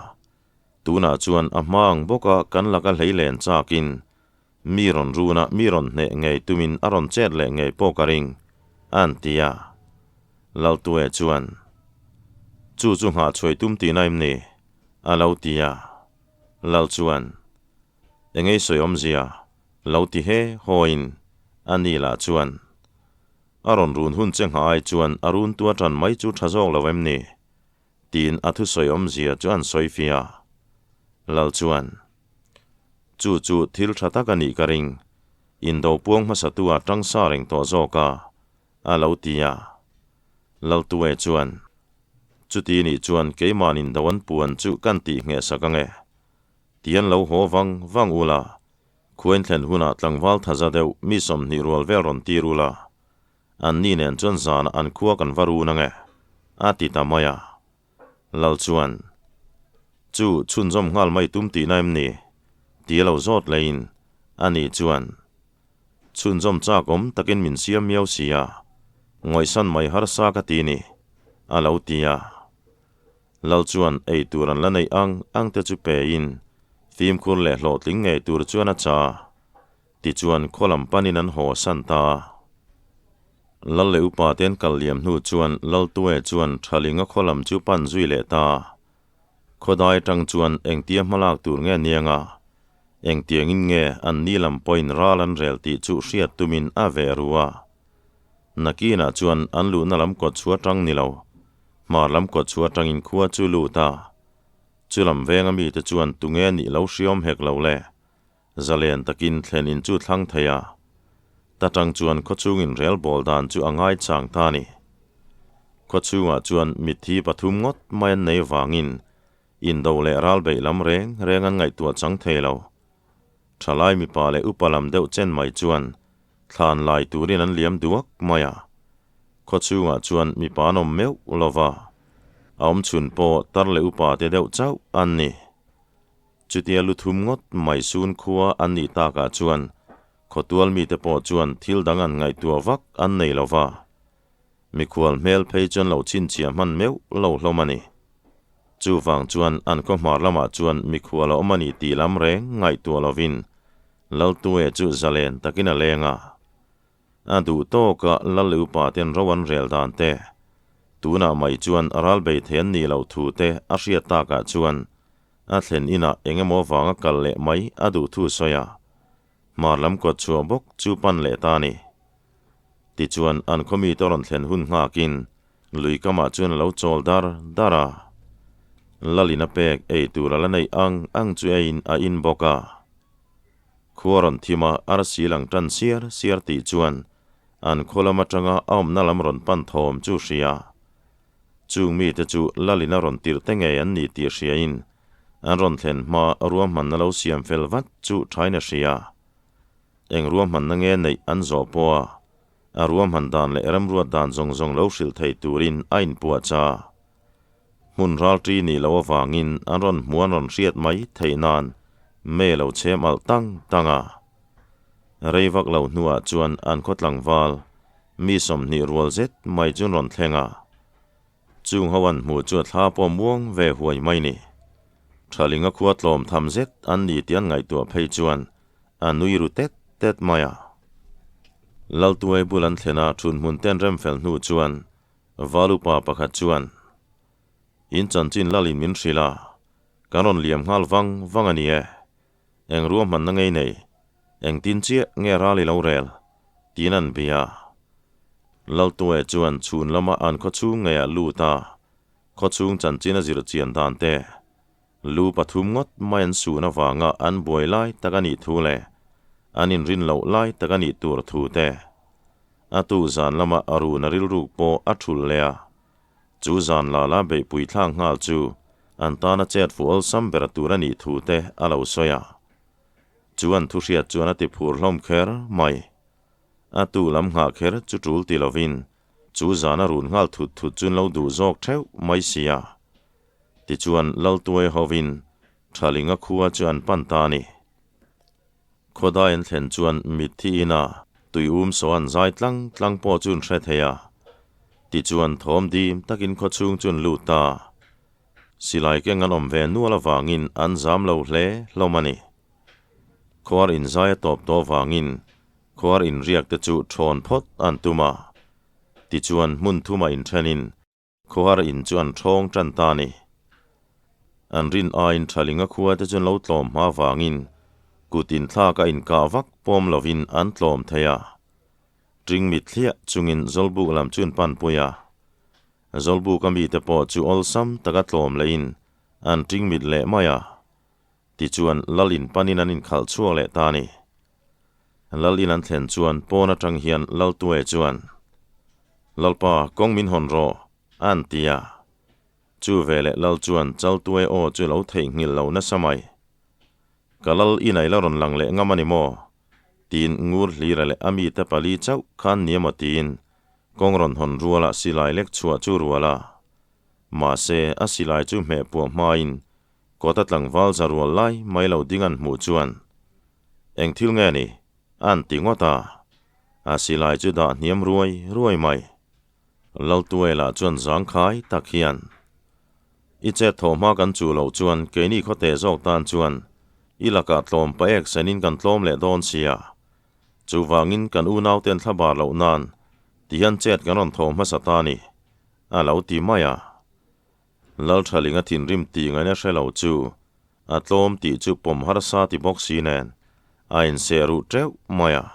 Tunah chuan a hma ang bawka kan laka hlei len chakin mi rawn runa mi rawn hneh ngei tumin a rawn chet leh ngei pawh ka ring, a'n ti a. Laltue chuan, Chu chu nghahchhuai tum tihna em ni? a lo ti a. Lal chuan, Engei sawi awmzia? Lo ti he hawiin a ni lah chuan, A rawn run hun che nghah ai chuan a run tua tan mai chu tha zawk lo em ni? Tiin a thusawi awmzia chu an sawi fia. Lal chuan, Chu chu thil tha tak a nih ka ring, indo puang hmasa tu a tang sa reng tawh zawk a, a lo ti a. Laltue chuan, Chuti nih chuan keimahn indo an puan chu kan tih ngheh sak ange. Tian lo haw vang vang ula, khuain thlen hunah tlangval thaza deuh mi 20 rual vel rawn tir ula, anni nen chuan zanah an khua kan va run ange, a ti ta mai a. Lal chuan, Chu chhunzawm nghal mai tum tihna em ni? ti a lo zawt leiin ani chuan, Chhunzawm chak awm takin min siam miau si a, ngawihsan mai harsa ka ti ni, a lo ti a. Lal chuan ei tur an la neih ang ang te chu pein fimkhur leh hlawhtling ngei tur chuan a cha. Tichuan khaw lam panin an haw san ta a. Lal leh upa te an kal liam hnu chuan Laltue chuan Thalinga khaw lam chu pan zui leh ta a. Khawdai atang chuan engtia hmalak tur nge niang a, engtiangin nge an ni lam pawhin ral an rel tih chu hriat tumin a veh ru a. Nakinah chuan an luhna lam kawt chu atang ni lo, Hmar lam kawt chu atangin khua chu lut a. Chu lam venga mite chuan tunge nih lo hriawm hek lo le. Zalen takin thlen in chu thlang thei a. Ta tang chuan khawchhungin rel bawl dan chu a ngai chang ta a ni. Khawchhungah chuan mitthi pathum ngawt mai an nei vangin indo leh ral beih lam reng reng an ngaihtuah chang thei lo. Thalai mipa leh upa lam deuh chen mai chuan thlan lai turin an liam duak mai a. Khawchhungah chuan mipa an awm meuh lo va, a awm chhun pawh tar leh upa te deuh chauh an ni. Chutia lu thum ngawt mai sun khua an nih takah chuan khawtual mite pawh chuan thil dang an ngaihtuah vak an nei lo va. Mikhual hmel phei chuan lo chhinchhiah hman meuh lo hlawm a ni. Chuvang chuan an khaw hmar lamah chuan mikhual a awm a ni tih lam reng ngaihtuah lovin Laltue chu zalen takin a leng a. A duh tawka Lal leh upa ten ro an rel dan te, tunah mai chuan ral bei thei an nih loh thu te a hriat takah chuan a thlen inah eng emaw vanga kal leh mai a duh thu sawi a, hmar lam kawt chhuah bawk chu pan leh ta a ni. Tichuan an khaw mite rawn thlen hun nghakin lui kamah chuan a lo chawl dar dar a. Lalin a pek ei tur a la neih ang ang chu eiin a in bawk a. Khua rawn thim a, arsi lang tan siar siar tih chuan an khaw lam atanga a awmna lam rawn pan thawm chu hria. Chung mite chu Lalin a rawn tirh te ngei an ni tih hriain an rawn thlen hma ruahmanna lo siam fel vat chu thain a hria. Eng ruahmanna nge neih an zawh pawh a, a ruahman dan leh remruat dan zawng zawng lo hrilh thei turin a inpuah cha. Hmun ralṭi nih loh avangin an rawn hmu an rawn hriat mai theih nan mei a lo chhem alh tang tang a. Rei vak lo hnuah chuan an khaw tlangval mi 20 rual zet mai chu an rawn thleng a. Chung ho an hmuh chu a thla pawh muang ve huai mai ni. Thalinga khua tlawm tham zet an ni tih an ngaihtuah phei chuan a nui ru tet tet mai a. Laltuai bul an thlen a thunhmun ten rem fel hnu chuan Valupa pakhat chuan, In chanchin lalin min hrilh a, kan rawn liam nghal vang vang a ni e. Eng ruahmanna ngei nei, engtin chiah nge ral i lo rel? tiin an bia. Laltue chuan chhun lama an khawchhung ngeiah lut a, khawchhung chanchin a zir chian dan te, lu pathum ngawt mai an sun avanga an buai lai tak a nih thu leh an inrin loh lai tak a nih tur thu te, a tu zan lama a run a rilruk pawh a thulh leh a. Chu zan lala beihpui thlak nghal chu an tana chet fuh awlsam ber tur a nih thu te a lo sawi a. Chu an thuhriat chuan a ti phur hlawm kher mai. A tu lam nghah kher chu tul ti lovin chu zan a run nghal thut thut chuan lo duh zawk theuh mai si a. Tichuan Laltuai hovin Thalinga khua chu an pan ta a ni. Khawdai an thlen chuan mitthi ina tui um saw an zai tlang tlang pawh chu an hre thei a. Tichuan thawm dim takin khawchhung chu an lut ta. Silai keng an awm ve nual avangin an zam lo hle hlawm a ni. Khuar inzai a tawp tawh vangin khuar inriak te chu thawn phawt an tum a. Tichuan hmun thumah inthenin khuar in chu an thawng tan ta a ni. An rin aiin Thalinga khua te chu an lo tlawm hma vangin kut inthlak a inkah vak pawm lovin an tlawm thei a. Ṭing mit thliah chungin Zawlbuk lam chu an panpui a. Zawlbuka mite pawh chu awlsam taka tlawm lehin an ṭing mit leh mai a. Tichuan Lal in panin an inkhalh chhuak leh ta a ni. Lal in an thlen chuan pawn atang hian Lal Tue chuan, Lalpa, kawng min hawn rawh, a an ti a. Chu veleh Lal chuan Chal Tue aw chu lo theihnghilh lo nasa mai. Ka Lal in a ila rawn lang leh ngam a ni maw? Tiin ngur hlira leh a mite pali chauh khan ni emaw tiin kawng rawn hawn ruala silai lek chhuah chu rual a. Mahse, a silai chu hmeh puah hmain Kawta tlangval za rual lai mai lo ding an hmuh chuan, Eng thil nge ni? an ti ngawt a. A silai chu dah hniam ruai ruai mai. Laltuaila chuan zangkhai tak hian, I chet thaw hma kan chu loh chuan keini khawte zawk tan chuan i lakah tlawm paek senin kan tlawm leh dawn sia. Chuvangin kan unauten thla bar loh nan tihian chet kan rawn thaw hmasa ta ni, a lo ti mai a. Lalthalinga thinrim tih ngaihna hre lo chu a tlawm tih chu pawm harsa ti bawk si nen a inseh ruh teuh mai a.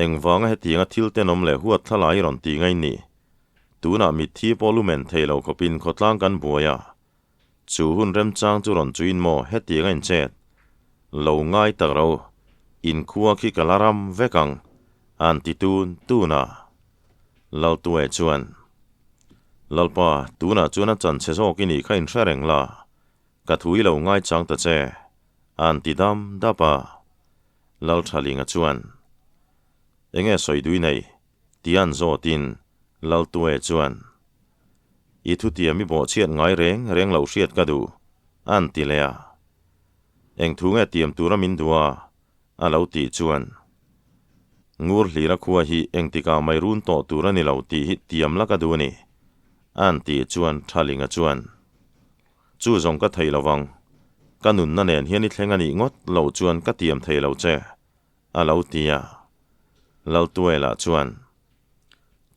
Engvanga hetianga thil tenawm leh huat thlalai i rawn ti ngai ni? Tunah mitthi pawh lumen thei lo khawpin khawtlang kan buai a. Chu hun remchang chu rawn chuin maw hetianga inchet? Lo ngai tak ro, inkhua khi ka la ram vek ang, an ti tun tun a. Laltuai chuan, Lalpa, tunah chuan a chan che zawk i nih kha inhre reng la, ka thu i lo ngaichang ta che, an ti dam dap a. Lalthalinga chuan, Enge sawi dui nei? ti an zawtin Laltuai chuan, I thutiam i bawhchhiat ngai reng reng loh hriat ka duh, an ti leh a. Eng thu nge tiam tura min duh a? A lo tih chuan, Ngur hlira khua hi engtikah mai run tawh tur a ni lo tih hi tiam la ka duh a ni, a'n tih chuan Thalinga chuan, Chu zawng ka thei lo vang, ka nunna nen hian i thleng a nih ngawt loh chuan ka tiam thei lo che, a lo ti a. Laltuaila chuan,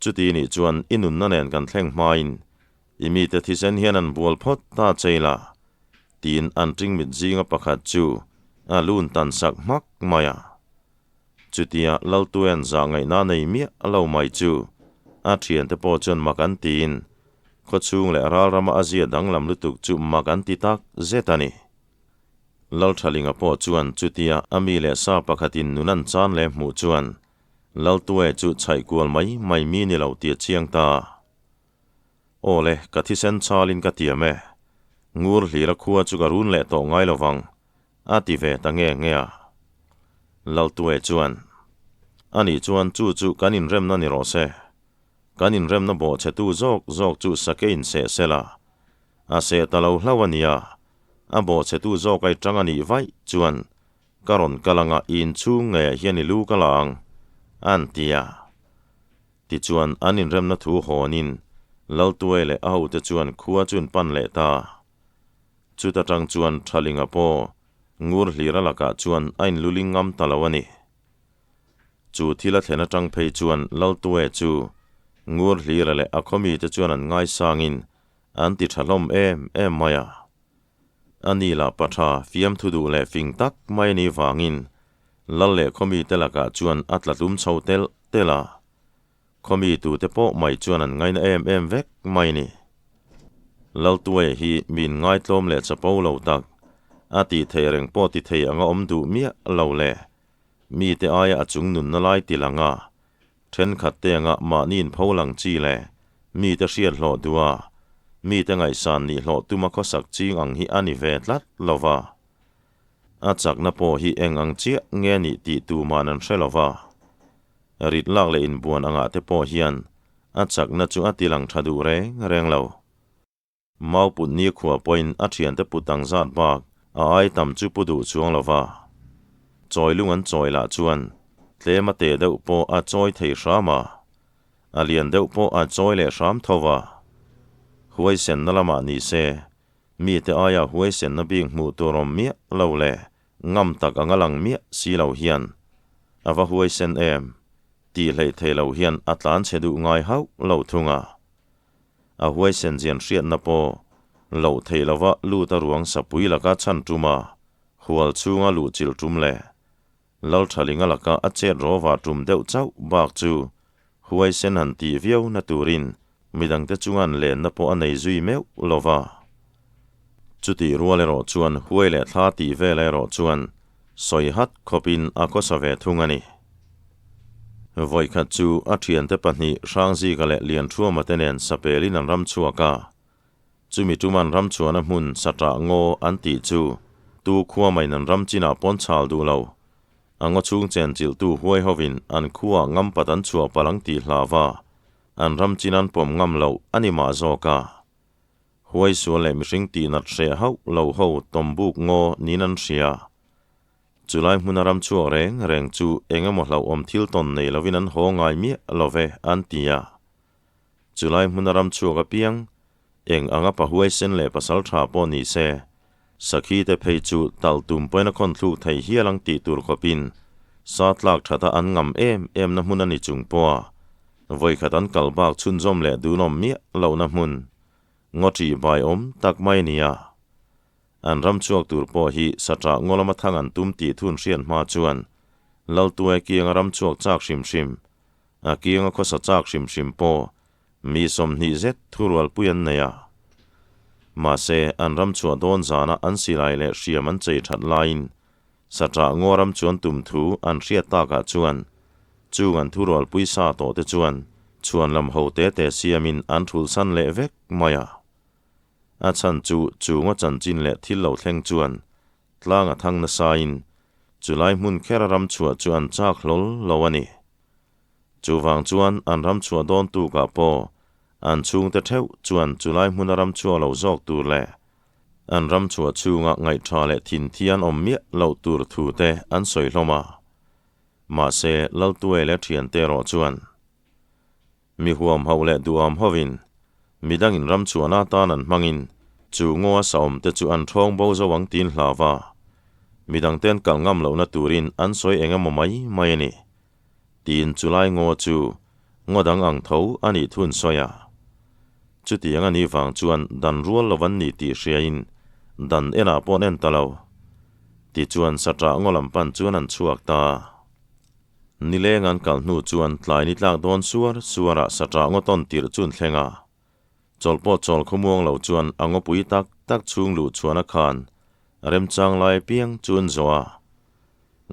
Chuti nih chuan i nunna nen kan thleng hmain i mite thisen hian an bual phawt ta chei la, tiin an ṭingmit zinga pakhat chu a lun tan sak hmak mai a. Chutia Laltuian zah ngaihna nei miah lo mai chu a ṭhiante pawh chuan mak an tiin khawchhung leh ralrama a zia danglam lutuk chu mak an ti tak zet a ni. Lalṭhalinga pawh chuan chutia a mi leh sa pakhatin nun an chan leh hmuh chuan Laltuai chu chhaih kual mai mai mi ni lo tih a chiang ta. Aw le, ka thisen chalin ka tiam e. Ngur hlira khua chu ka run leh tawh ngai lo vang, a ti ve ta nge nge a. Laltuai chuan, Ani chuan chu chu kan inremna ni rawh se. Kan inremna bawhchhetu zawk zawk chu sake inseh sela, a seh ta lo hlauh a nia, a bawhchhetu zawk ai tang a nih vaih chuan ka rawn kal anga i inchhung ngeiah hian i lu ka la ang, a'n ti a. Tichuan, an inremna thu hawnin Laltuai leh a hote chuan khua chu an pan leh ta. Chuta tang chuan Thalinga pawh ngur hlira lakah chuan a inluling ngam ta lo a ni. Chu thil a thlen atang phei chuan Laltuai chu ngur hlira leh a khawmite chuan an ngaisangin an ti tha hlawm em em mai a. A ni lah pa tha fiamthu duh leh fing tak mai a nih vangin Lal leh khawmite lakah chuan a tla tlum chho telh telh a. Khawmi tute pawh mai chuan an ngaina em em vek mai ni. Laltuaia hi min ngaitlawm leh chapo lo tak, a tih theih reng pawh ti thei anga awm duh miah lo le. Mite aia a chung nunna lai ti lang a, thenkhat te anga mahni inpho lang chi le mite hriat hlawh duh a, mite ngaihsan nih hlawh tuma khawsak ching ang hi a ni ve tlat lo va. A chakna pawh hi eng ang chiah nge nih tih tuman an hre lo va. Rit lak leh inbuan angah te pawh hian a chakna chu a ti lang tha duh reng reng lo. Mau put nikhua pawhin a thiante put ang zat bak a ai tam chu pu duh chuang lo va. Chawi lung an chawi lah chuan tlem a te deuh pawh a chawi thei hram a, a lian deuh pawh a chawi leh hram tho va. Huaisenna lamah ni se, mite aia huaisenna bik hmuh tur awm miah lo leh ngam tak anga lang miah si lo hian a va huaisen em tih hleih thei lo hian a tlan chhe duh ngai hauh lo thung a. A huaisen zian hriatna pawh loh theih lova lut a ruang sapui laka chhan tum a, hual chhunga luh chilh tum leh Lalthalinga laka a chet rawva tum deuh chauh bak chu huaisen han tih viau na turin midangte chunga an lenna pawh a nei zui meuh lova. Chutih rual erawh chuan huai leh thla tih vel erawh chuan sawi hat khawpin a khawsa ve thung a ni. Vawikhat chu a thiante pahnih Hrangzika leh Lianṭhuama te nen sapelin an ram chhuak a. Chumi ṭuman ram chhuahna hmun saṭah ngaw an tih chu tu khua maiin an ram chinah pawn chhal duh lo. A ngaw chhung chenchilhtu huai hovin an khuaah ngampat an chhuah palh ang tih hlauva an ram chin an pawm ngam loh a ni mah zawk a. Huai sual leh mihring tihnat hreh hauh lo ho tawmbuk ngaw niin an hria. Chulai hmuna ram chhuak reng reng chu eng emaw hlauhawm thil tawn nei lovin an haw ngai miah lo ve an ti a. Chulai hmuna ram chhuak apiang eng anga pa huaisen leh pasal tha pawh ni se, sakhi te phei chu tal tum pawhin a khawn thluk thei hial ang tih tur khawpin sa tlak thata an ngam em em na hmun a ni chung pawha vawikhat an kal bak chhunzawm leh dunawm miah lohna hmun ngaw ṭih bai awm tak mai a ni a. An ram chhuak tur pawh hi saṭah ngaw lama thang an tum tih thun hriat hma chuan Laltuai kianga ram chhuak chak hrim hrim, a kianga khawsa chak hrim hrim pawh Mi 20 zet thurualpui an nei a. Mahse, an ram chhuah dawn zana an silai leh hriam an chei that laiin saṭah ngaw ram chuan tum thu an hriat takah chuan chung an thurualpui sa tawh te chuan chhuan lam ho te te siamin an thulsan leh vek mai a. A chhan chu chunga chanchin leh thil lo thleng chuan tlang a thang nasain chulai hmun khera ram chhuah chu an chak hlawl lo a ni. Chuvang chuan an ram chhuah dawn tukah pawh an chhungte theuh chuan chulai hmuna ram chhuak lo zawk tur leh an ram chhuah chhunga ngaihtha leh thinthi an awm miah loh tur thu te an sawi hlawm a. Mahse, Laltuai leh thiante erawh chuan mi huam hauh leh duham hovin midangin ram chhuahna atan an hmangin chu ngaw a saawmte chu an thawng bo zo ang tiin hlau va, midangte an kal ngam lohna turin an sawi eng emaw mai mai a ni. Tiin chulai ngaw chu ngaw dang ang tho a nih thun sawi a. Chutiang a nih vang chuan dan rual lo an ni tih hriain dan enah pawh an en ta lo. Tichuan saṭah ngaw lam pan chuan an chhuak ta. Nileng an kal hnu chuan tlai ni tlak dawn suar suarah saṭah ngaw tawn tirh chu an thleng a. Chawlh pawh chawlh khawmuang lo chuan a ngawpui tak tak chhung luh chhuahna khan remchang lai piang chu an zawh a.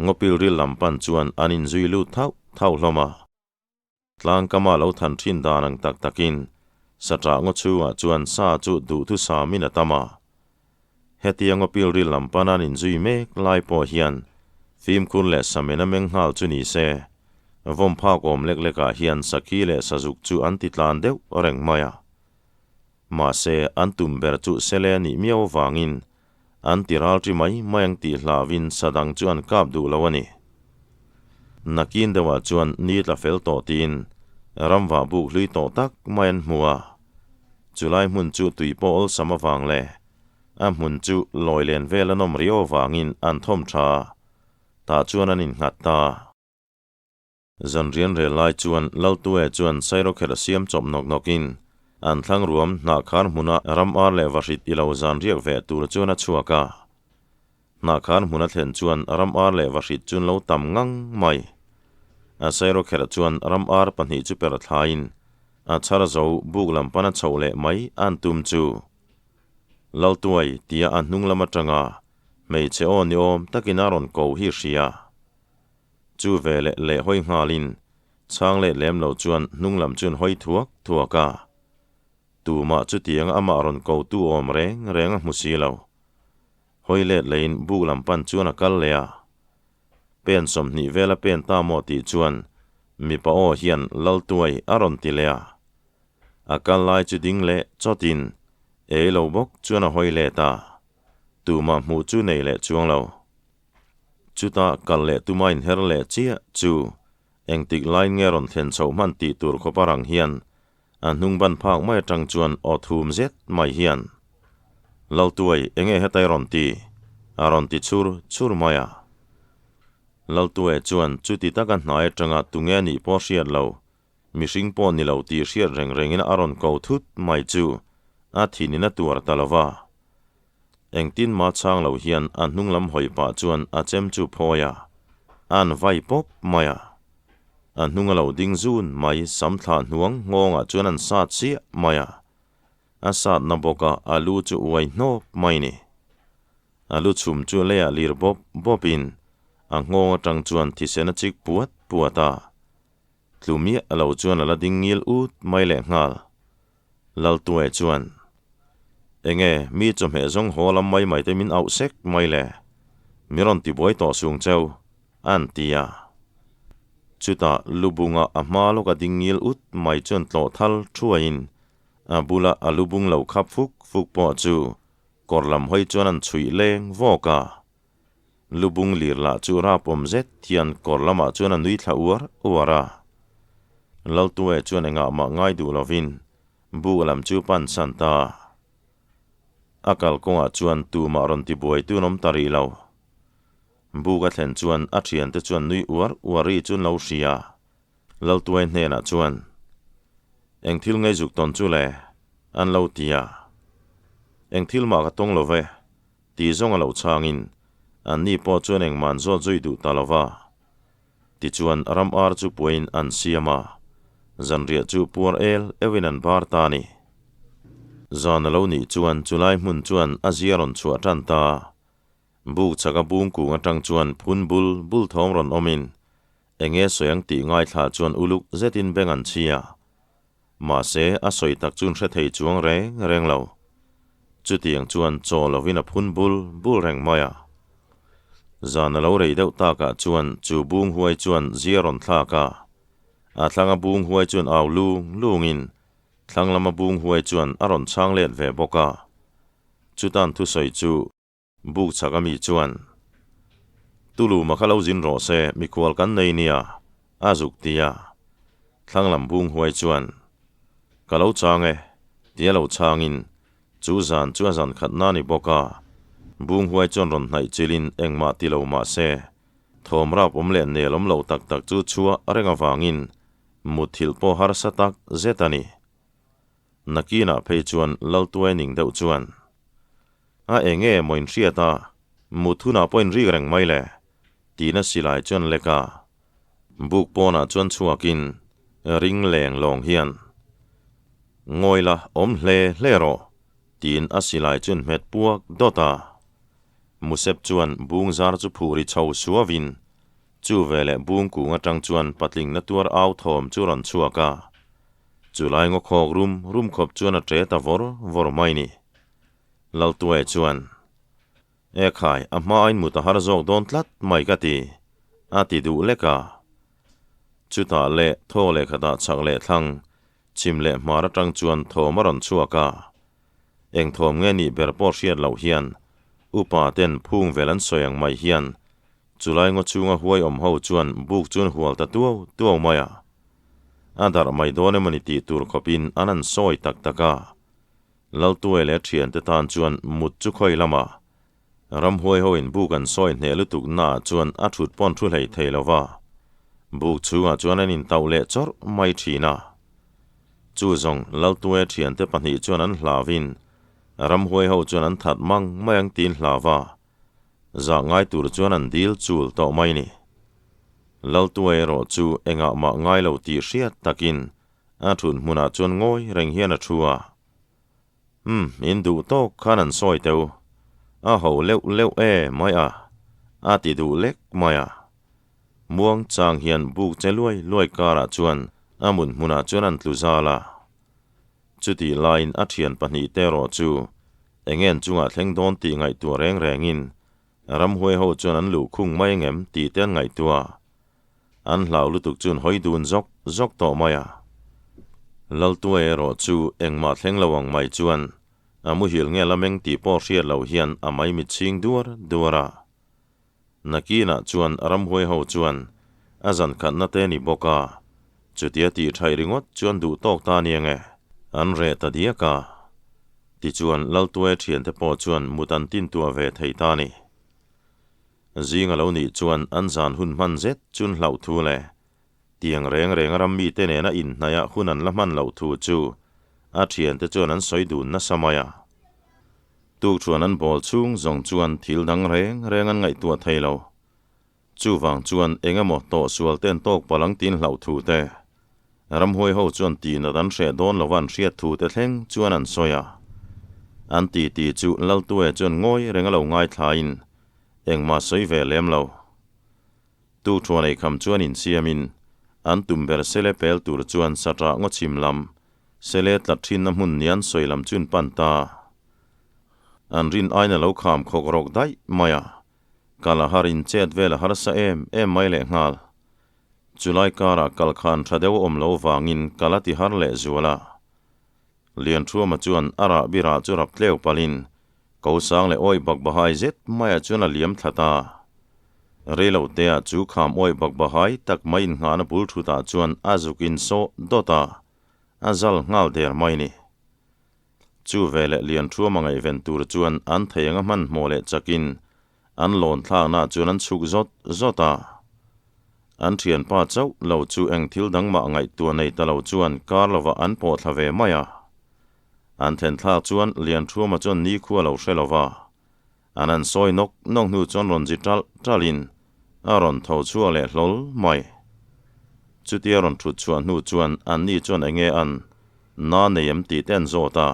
Ngawpil ril lam pan chuan an inzui lut thauh thauh hlawm a. Tlangkama lo than thin dan ang tak takin saṭah ngaw chhungah chuan sa chu duhthusamin a tam a. Hetia ngawpil ril lam pan an inzui mek lai pawh hian fimkhur leh samen a meng nghal chu ni se, vawm phak awm lek lekah hian sakhi leh sazuk chu an ti tlan deuh reng mai a. Mahse, an tum ber chu sele a nih miau avangin an ti ralṭi mai mai ang tih hlauhin sa dang chu an kap duh lo a ni. Nakin deuhah chuan ni tla fel tawh tiin ramvah buk hlui tawh tak mai an hmu a. Chulai hmun chu tui pawh awlsam avang leh a hmun chu lawi len vel a nawm riau avangin an thawm tha a, tah chuan an innghat ta. Zan rian rel lai chuan Laltue chuan Sairawkherh a siam chawp nawk nawkin an thlang ruam hnahkhar hmuna ram ar leh vahrit i lo zan riak ve tur chuan a chhuak a. Hnahkhar hmun a thlen chuan ram ar leh vahrit chu an lo tam ngang mai. A sairawkherh chuan ram ar pahnih chu per thlaiin a chhar zo buk lam pana chhoh leh mai an tum chu. Laltuai tia a hnung lam atanga hmeichhe aw ni awm takin a rawn ko hi hria. Chu ve leh leh hawi nghalin chhang let lem lo chuan hnung lam chu an hawi thuak thuak a. Tumah chutianga amah rawn ko tu awm reng reng a hmu si lo. Hawi let leiin buk lam pan chuan a kal leh a. Pen 20 vel a pen ta maw tih chuan mipa aw hian Laltuai a rawn ti leh a. A kal lai chu ding leh chawtin Ei lo bawk chuan a hawi let a, tumah hmuh chu nei leh chuang lo. Chutah kal leh tuma inher leh chiah chu engtik laiin nge rawn thlen chhoh hman tih tur khawpa rang hian a hnung ban phak mai atang chuan aw thum zet mai hian, Laltuai, enge hetai rawn ti? a rawn ti chhur chhur mai a. Laltuai chuan chuti taka hnai atanga tunge anih pawh hriat lo, Mihring pawh ni lo tih hriat reng rengin a rawn ko thut mai chu a thinin a tuar ta lo va. Engtin mah chhang lo hian a hnung lam hawi pah chuan a chem chu phawi a, a'n vai pawp mai a. A hnung a lo ding zun mai sam thlah hnuang nghawngah chuan a'n sat chiah mai a. A satna bawka a lu chu uai hnawp mai ni. A lu chhum chu leiah lir bawp bawpin a nghawng atang chuan thisen a chik puat puat a. Tlu miah lo chuan a la ding ngil ut mai leh nghal. Laltuai chuan, Enge, mi chawhmeh zawng haw lam mai mai te min auh sek mai le? Mi rawn tibuai tawh sung cheu, an ti a. Chutah lubunga a hma lawka ding ngil ut mai chuan tlawh thal thuaiin a bula a lubung lo khap fuk fuk pawh chu kawr lam hawi chuan an chhuih leng vawk a. Lubung lir lah chu rapawm zet hian kawr lamah chuan a nui thla uar uar a. Laltue chuan engah mah ngai duh lovin buk lam chu pan chhan ta. A kalkawngah chuan tumah rawn tibuai tun awm ta rih lo. Buk a thlen chuan a thiante chuan nui uar uar ri chu an lo hria. Laltuai hnenah chuan, Eng thil ngei zuk tawn chu le? an lo ti a. Eng thil mah ka tawng lo ve. Ti zawng a lo chhangin, anni pawh chuan engmah an zawt zui duh ta lo va. Tichuan, ram ar chu puain an siam a, zanriah chu puar el euhin an bar ta a ni. Zan a lo nih chuan chulai hmun chuan a zia rawn chhuah tan ta. Buk chaka bung kung atang chuan phun bul bul thawm rawn awmin, enge sawi ang tih ngaithla chuan uluk zetin beng an chhi a. Mahse, a sawi tak chuan hre thei chuang reng reng lo. Chutiang chuan chaw lovin a phun bul bul reng mai a. Zan a lo rei deuh takah chuan chu bung huai chuan zia rawn thlak a. A thlanga bung huai chuan au lung lungin thlang lama bung huai chuan a rawn chhang let ve bawk a. Chutan thusawi chu Buk chhak a mi chuan, Tuluma kha lo zin rawh se, mikhual kan nei nia, a zuk ti a. Thlanglam bung huai chuan, Ka lo chang e, tia lo changin, chu zan chu a zan khat na ni bawk a. Bung huai chuan rawn hnaih chilin engmah ti lo mah se, thawm rap awm leh nel awm lo tak tak chu chhuah reng avangin mutthilh pawh harsa tak zet a ni. Nakinah phei chuan Laltuai ning deuh chuan, A enge maw in hriat a, mut hunah pawh in rik reng mai le, tiin a silai chuan lek a. Buk pawnah chuan chhuakin ring leng lawng hian, Ngawi la, awm hle hle rawh, tiin a silai chuan hmet puak dawt a. Musep chuan bung zar chu phur i chho suavin, chu veleh bung kung atang chuan patling na tuar au thawm chu rawn chhuak a. Chulai ngaw khawk rum rum khawp chuan a ṭe ta vawr vawr mai ni. Laltuaia chuan, E khai, a hma ain mut a har zawk dawn tlat mai ka ti, a ti duh lek a. Chutah leh thaw leh khatah chhak leh thlang, chhim leh hmar atang chuan thawm a rawn chhuak a. Eng thawm nge nih ber pawh hriat loh hian, upa ten phung vel an sawi ang mai hian, chulai ngaw chhunga huai awm ho chuan buk chu an hual ta tuau tuau mai a. A darh mai dawn emawni tih tur khawpin an han sawi tak tak a. Laltuai leh thiante tan chuan mut chu khawi lamah ramhuai hoin buk an sawi hneh lutuk naah chuan a thut pawn thu hlei thei lo va, buk chhungah chuan an intauh leh chawrh mai thin a. Chu zawng Laltuaia thiante pahnih chuan an hlavin ramhuai ho chuan an that mang mai ang tiin hlav a, zah ngai tur chuan an dil chul tawh mai ni. Laltuai erawh chu engah mah ngai lo tih hriat takin A thut hmunah chuan ngawi reng hian a thu a. Umm, in duh tawk khan an sawi teu. A ho leuh leuh e mai a, a ti duh lek mai a. Muang chang hian buk che luai luai karah chuan a mut hmunah chuan an tlu zal a. Chutih laiin a thian pahnih te erawh chu eng en chungah thleng dawn tih ngaihtuah reng rengin ramhuai ho chuan an luh khung mai engem tih te an ngaihtuah. An hlau lutuk chuan hawi dun zawk zawk tawh mai a. Laltuai erawh chu engmah thleng lo ang mai chuan A muhil nge la meng tih pawh hriat loh hian a maimit chhing duar duar a. Nakinah chuan ramhuai ho chuan a zan khatna te ni bawk a, chutia tih thaih ringawt chuan duh tawk ta nia nge an reh ta diak a. Tichuan Laltuaia thiante pawh chuan mut an tintuah ve thei ta ni. Zing a lo nih chuan an zan hun hman zet chun hlauh thu leh tiang reng reng a ram mite nena inhnaih ah hun an la hman loh thu chu a thiante chuan an sawi dun nasa mai a. Tukṭhuan an bawl chhung zawng chuan thil dang reng reng an ngaihtuah thei lo. Chuvang chuan eng emaw tawhsual ten tawk palh ang tin hlauh thu te, ramhuai ho chuan tihnat an hreh dawn lova an hriat thu te thleng chuan an sawi a. An titi chu Laltuaia chuan ngawi reng a lo ngaithlain engmah sawi ve lem lo. Tukṭhuan eikham chuan insiamin an tum ber sele pel tur chuan saṭah ngaw chhim lam Sele tlat thinna hmun nian sawi lam chun pan ta. An rin aina lo kham khawk rawk daih mai a, kal a har in chet vel a harsa em em mai lehnghal. Chulai karah kal khan tha deuh a awm lo vangin kal a ti har leh zual a. Lianṭhuama chuan a rah birah chu rap tleu palhin ko sang leh awih bak bahai zet maiah chuan a liam thla ta. Reilotea chu kham awih bak bahai tak mai innghahna bul thutah chuan a zuk insawh dawt a, a zal nghal der mai ni. Chu veleh Lianṭhuama ngaihven tur chuan an thei anga hmanhmawh leh chakin An lawn thlaknaah chuan an chhuk zawt zawt a. An thianpa chauh lo chu eng thil dang mah ngaihtuah nei ta lo chuan kar lovah an pawh thla ve mai a. An then thlak chuan Lianṭhuama chuan nikhua lo hre lo va. An han sawi nawk nawk hnu chuan rawn zi ṭalh ṭalhin a rawn tho chhuak leh hlawl mai. Chutia rawn ṭhut chhuah hnu chuan anni chuan enge an na nei em tih te an zawt a.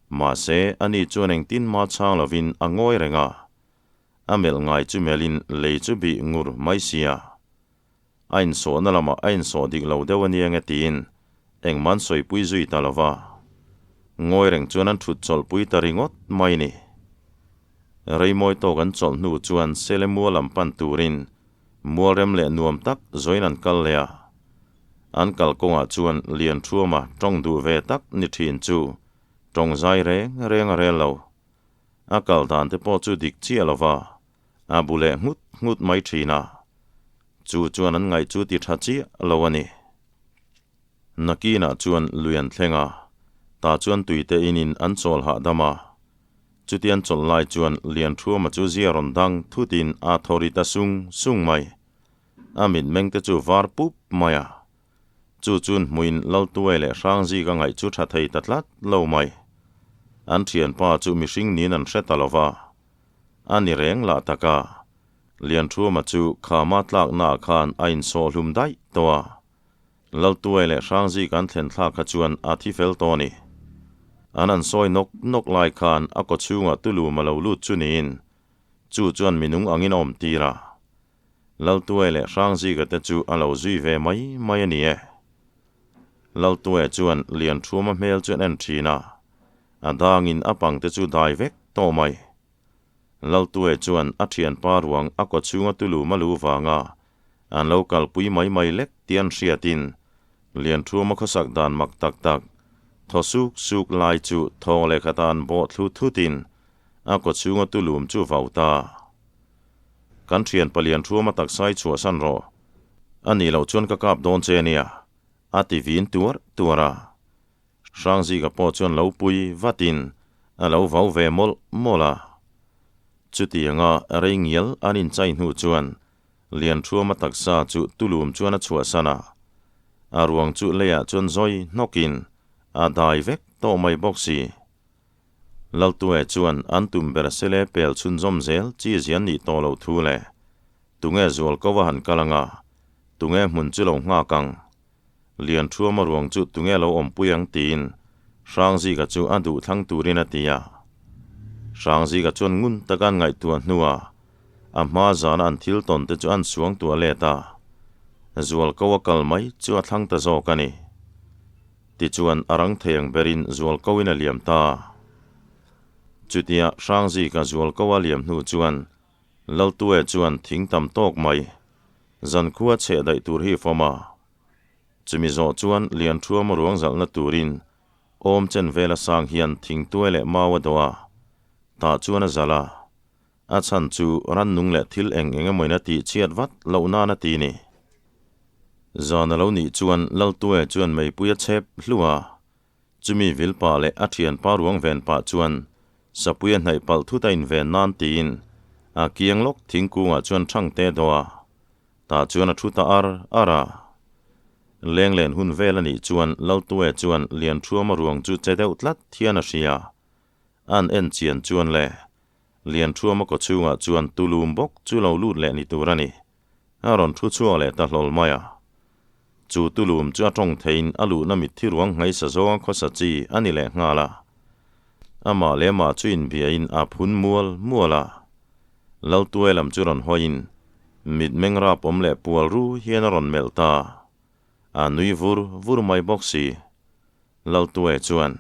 Mahse, ani chuan engtin mah chhang lovin a ngawi reng a. A melh ngai chu melhin lei chu bih ngur mai sia. A insawhna lamah a insawh dik lo deuh a nia nge tiin engmah an sawipui zui ta lo va. Ngawi reng chuan an thut chawlhpui ta ringawt mai ni. Reimawi tawk an chawlh hnu chuan Sele mual lam pan turin mualrem leh nuam tak zawin an kal leh a. An kalkawngah chuan Lianṭhuama tawng duh ve tak ni ṭhin chu tawng zai reng reng a rel lo. A kal dan te pawh chu dik chiah lo va, a bu leh nghut nghut mai ṭhin a. Chu chuan an ngaih chu ti ṭha chiah lo a ni. Nakinah chuan lui an thleng a, tah chuan tuite inin an chawl hahdam a. Chutian chawlh lai chuan Lianṭhuama chu zia rawn dang thutin a thaw ri ta sung sung mai. A mitmeng te chu var pup mai a. Chu chun hmuin Laltuai leh Hrangzika ngaih chu tha thei ta tlat lo mai. An thianpa chu mihring niin an hre ta lo va. A ni reng lah tak a. Lianṭhuama chu khama tlaknaah khan a insawh hlum daih tawh a. Laltuai leh Hrangzika an thlen thlak kha chuan a thi fel tawh a ni. An han sawi nawk nawk lai khan a kawchhungah tulum a lo lut chu niin chu chuan minung angin a awm tir a. Laltuai leh Hrangzika te chu a lo zui ve mai mai a ni e. Laltuai chuan Lianṭhuama hmel chu an en ṭhin a, a dangin a pang te chu dai vek tawh mai. Laltuai chuan a ṭhianpa ruang a kawchhunga tulum a lu vanga an lo kalpui mai mai lek tih an hriatin Lianṭhuama khawsak dan mak tak tak thaw suk suk lai chu thawng lehkhat a an bawh thlu thutin a kawchhunga tulum chu vau ta. Kan thian palian thuama taksa i chhuahsan rawh. A nih loh chuan ka kap dawn che ania, a ti vin tuar tuar a. Hrangzika pawh chuan lo pui vatin a lo vau ve mawlh mawlh a. Chutianga rei ngial an inchai hnu chuan Lianṭhuama taksa chu tulum chuan a chhuahsan a. A ruang chu leiah chuan zawi hnawkin a dai vek tawh mai bawk si. Laltue chuan an tum ber sele pel chhunzawm zel chi zian nih tawh loh thu leh tunge zual ko a han kal anga, tunge hmun chu lo nghak ang, Lianṭhuama ruang chu tunge lo awmpui ang tiin Hrangzika chu a duh thlang turin a ti a. Hrangzika chuan ngun taka an ngaihtuah hnuah a hma zana an thil tawn te chu an suangtuah let a, zual ko a kal mai chu a thlang ta zawk a ni. Tichuan a rang thei ang berin zualko in a liam ta. Chutia Hrangzika zualko a liam hnu chuan Laltue chuan thing tam tawk mai zankhua chheh daih tur hi fawm a. Chumi zawh chuan Lianṭhuama ruang zalhna turin Awm chen vela sang hian thingtuai leh mau a dawh a, tah chuan a zalh a. A chhan chu rannung leh thil eng eng emawin a tih chhiat vat loh nan a ti ni. Zan a lo nih chuan Laltuaia chuan meipui a chhep hlu a, chumi vil pah leh a thianpa ruang ven pah chuan sapui a hnaih palh thut a inven nan tiin a kiang lawk thingkungah chuan thangte a dawh a, tah chuan a thu ta ar ar a. Lenglen hun vel a nih chuan Laltuaia chuan Lianṭhuama ruang chu che deuh tlat hian a hria. An en chian chuan le, Lianṭhuama kawchhungah chuan tulum bawk chu lo lut leh ni tur a ni. A rawn thu chhuak leh ta hlawl mai a. Chu tulum chu a tawng theiin a luhna mitthi ruang hnaisa zawnga khawsa chi a ni leh nghal a. Amah leh amah chu inbiain a phun mual mual a. Laltuai lam chu rawn hawiin mitmeng rap awm leh pual ru hian a rawn melh ta. A nui vur vur mai bawk si. Laltuai chuan,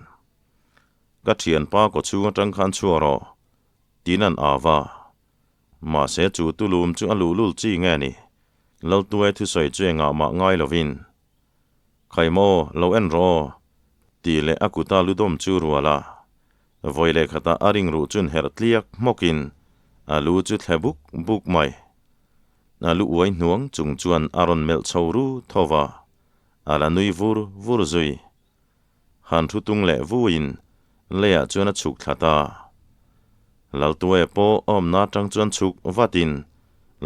Ka thianpa kawchhung atang khan chhuak rawh, tiin an au va. Mahse chu tulum chu a luhlul chi nge ni? Laltuai thusawi chu engah mah ngai lovin, Khai maw, lo en rawh aw, tih leh a kuta ludawm chu rual a. Vawi leh khatah a ring ruh chun herh tliak hmawkin a lu chu thle buk buk mai. A lu uai hnuang chung chuan a rawn melh chho ru tho va, a la nui vur vur zui. Han thu tung leh vuiin leiah chuan a chhuk thla ta. Laltuaia pawh a awmna atang chuan chhuk vatin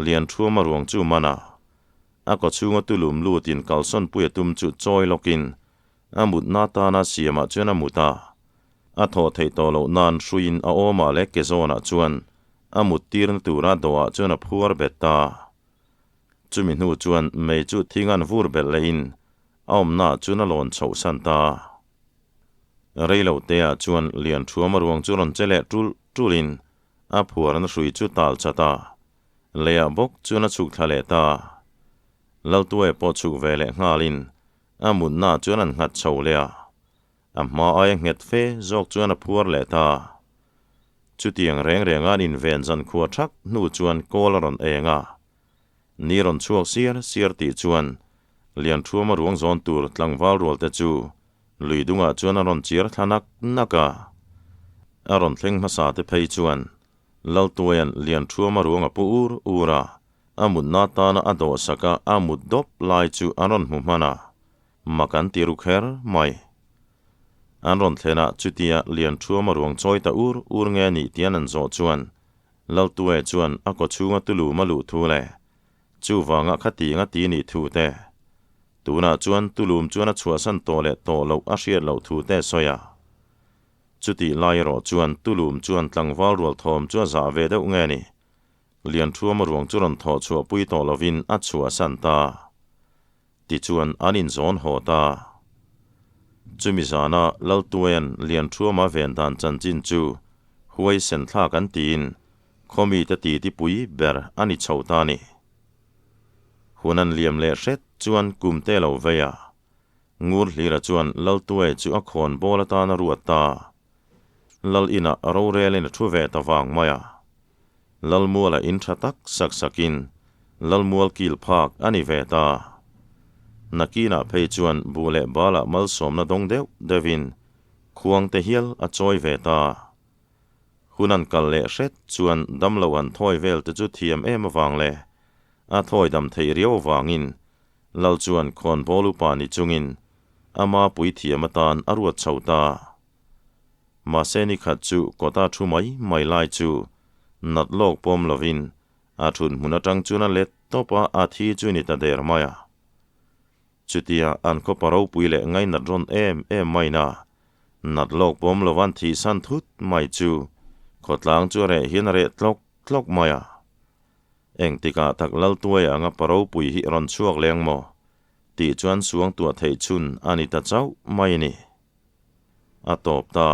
Lianṭhuama ruang chu man a, a kawchhunga tulum lutin kalsawn pui a tum chu chawi lawkin a mutna atana siamah chuan a mut a. A thawh theih tawh loh nan hruiin a awmah leh ke zawnah chuan a mut tirna tura dawhah chuan a phuar bet ta. Chumi hnu chuan mei chu thingan vur belh lehin a awmnaah chuan a lawn chhoh san ta. Rei lo teah chuan Lianṭhuama ruang chu rawn che leh ṭul ṭulin a phuarna hrui chu tal chat a, leiah bawk chuan a chhuk thla leh ta. Laltuaia pawh chhuk ve leh nghalin a mutnaah chuan an nghat chho leh a, a hma aia nghet fe zawk chuan a phuar leh ta. Chutiang reng renga an inven zan khua ṭhak hnu chuan kawl a rawn eng a, Ni rawn chhuak siar siar tih chuan Lianṭhuama ruang zawn tur tlangval rual te chu lui dungah chuan a rawn chiar thla nak nak a. A rawn thleng hmasa te phei chuan Laltuaia'n Lianṭhuama ruang a pu ur ur a, a mutna tana a dawhsak a a mut dawp lai chu an rawn hmu hman a, mak an ti ru kher mai. An rawn thlenah chutia Lianṭhuama ruang chawi ta ur ur nge nih tian an zawh chuan Laltuaia chuan a kawchhunga tulum a luh thu leh chuvanga khatiang a ti nih thu te, tunah chuan tulum chuan a chhuahsan tawh leh tawh loh a hriat loh thu te a sawi a. Chutih lai erawh chuan tulum chuan tlangval rual thawm chu a zah ve deuh nge ni, Lianṭhuama ruang chu rawn thawh chhuahpui tawh lovin a chhuahsan ta. Tichuan an inzawn haw ta. Chumi zana Laltuaia'n Lianṭhuama ven dan chanchin chu huai sen thlak an tiin khawmite titi pui ber a ni chho ta ni. Hun an liam leh hret chuan kum te lo vei a, Ngur Hlira chuan Laltuaia chu a khawn bawl atan a ruat ta. Lal inah rorelin a thu ve ta vang mai a. Lalmuala in tha tak sak sakin Lalmual kil phak a ni ve ta. Nakinah phei chuan buh leh balah malsawmna dawng deuh deuhin khuang te hial a chawi ve ta. Hun an kal leh hret chuan damlo an thawi vel te chu thiam em avang leh a thawi dam theih riau avangin Lal chuan khawnbawl upa ni chungin ama puithiam atan a ruat chho ta. Mahse ni khat chu kawta thu mai mai lai chu nat lawk pawm lovin a thut hmun atang chuan a let tawp a, a thi chu ni ta der mai a. Chutia an khawpa ropui leh ngainat rawn em em main a, nat lawk pawm lovan thihsan thut mai chu khawtlang chu a reh hian a reh tlawk tlawk mai a. Engtikah tak Laltuaia anga pa ropui hi rawn chhuak leng maw? tih chuan suangtuah theih chhun a ni ta chauh mai a ni. A tawp ta.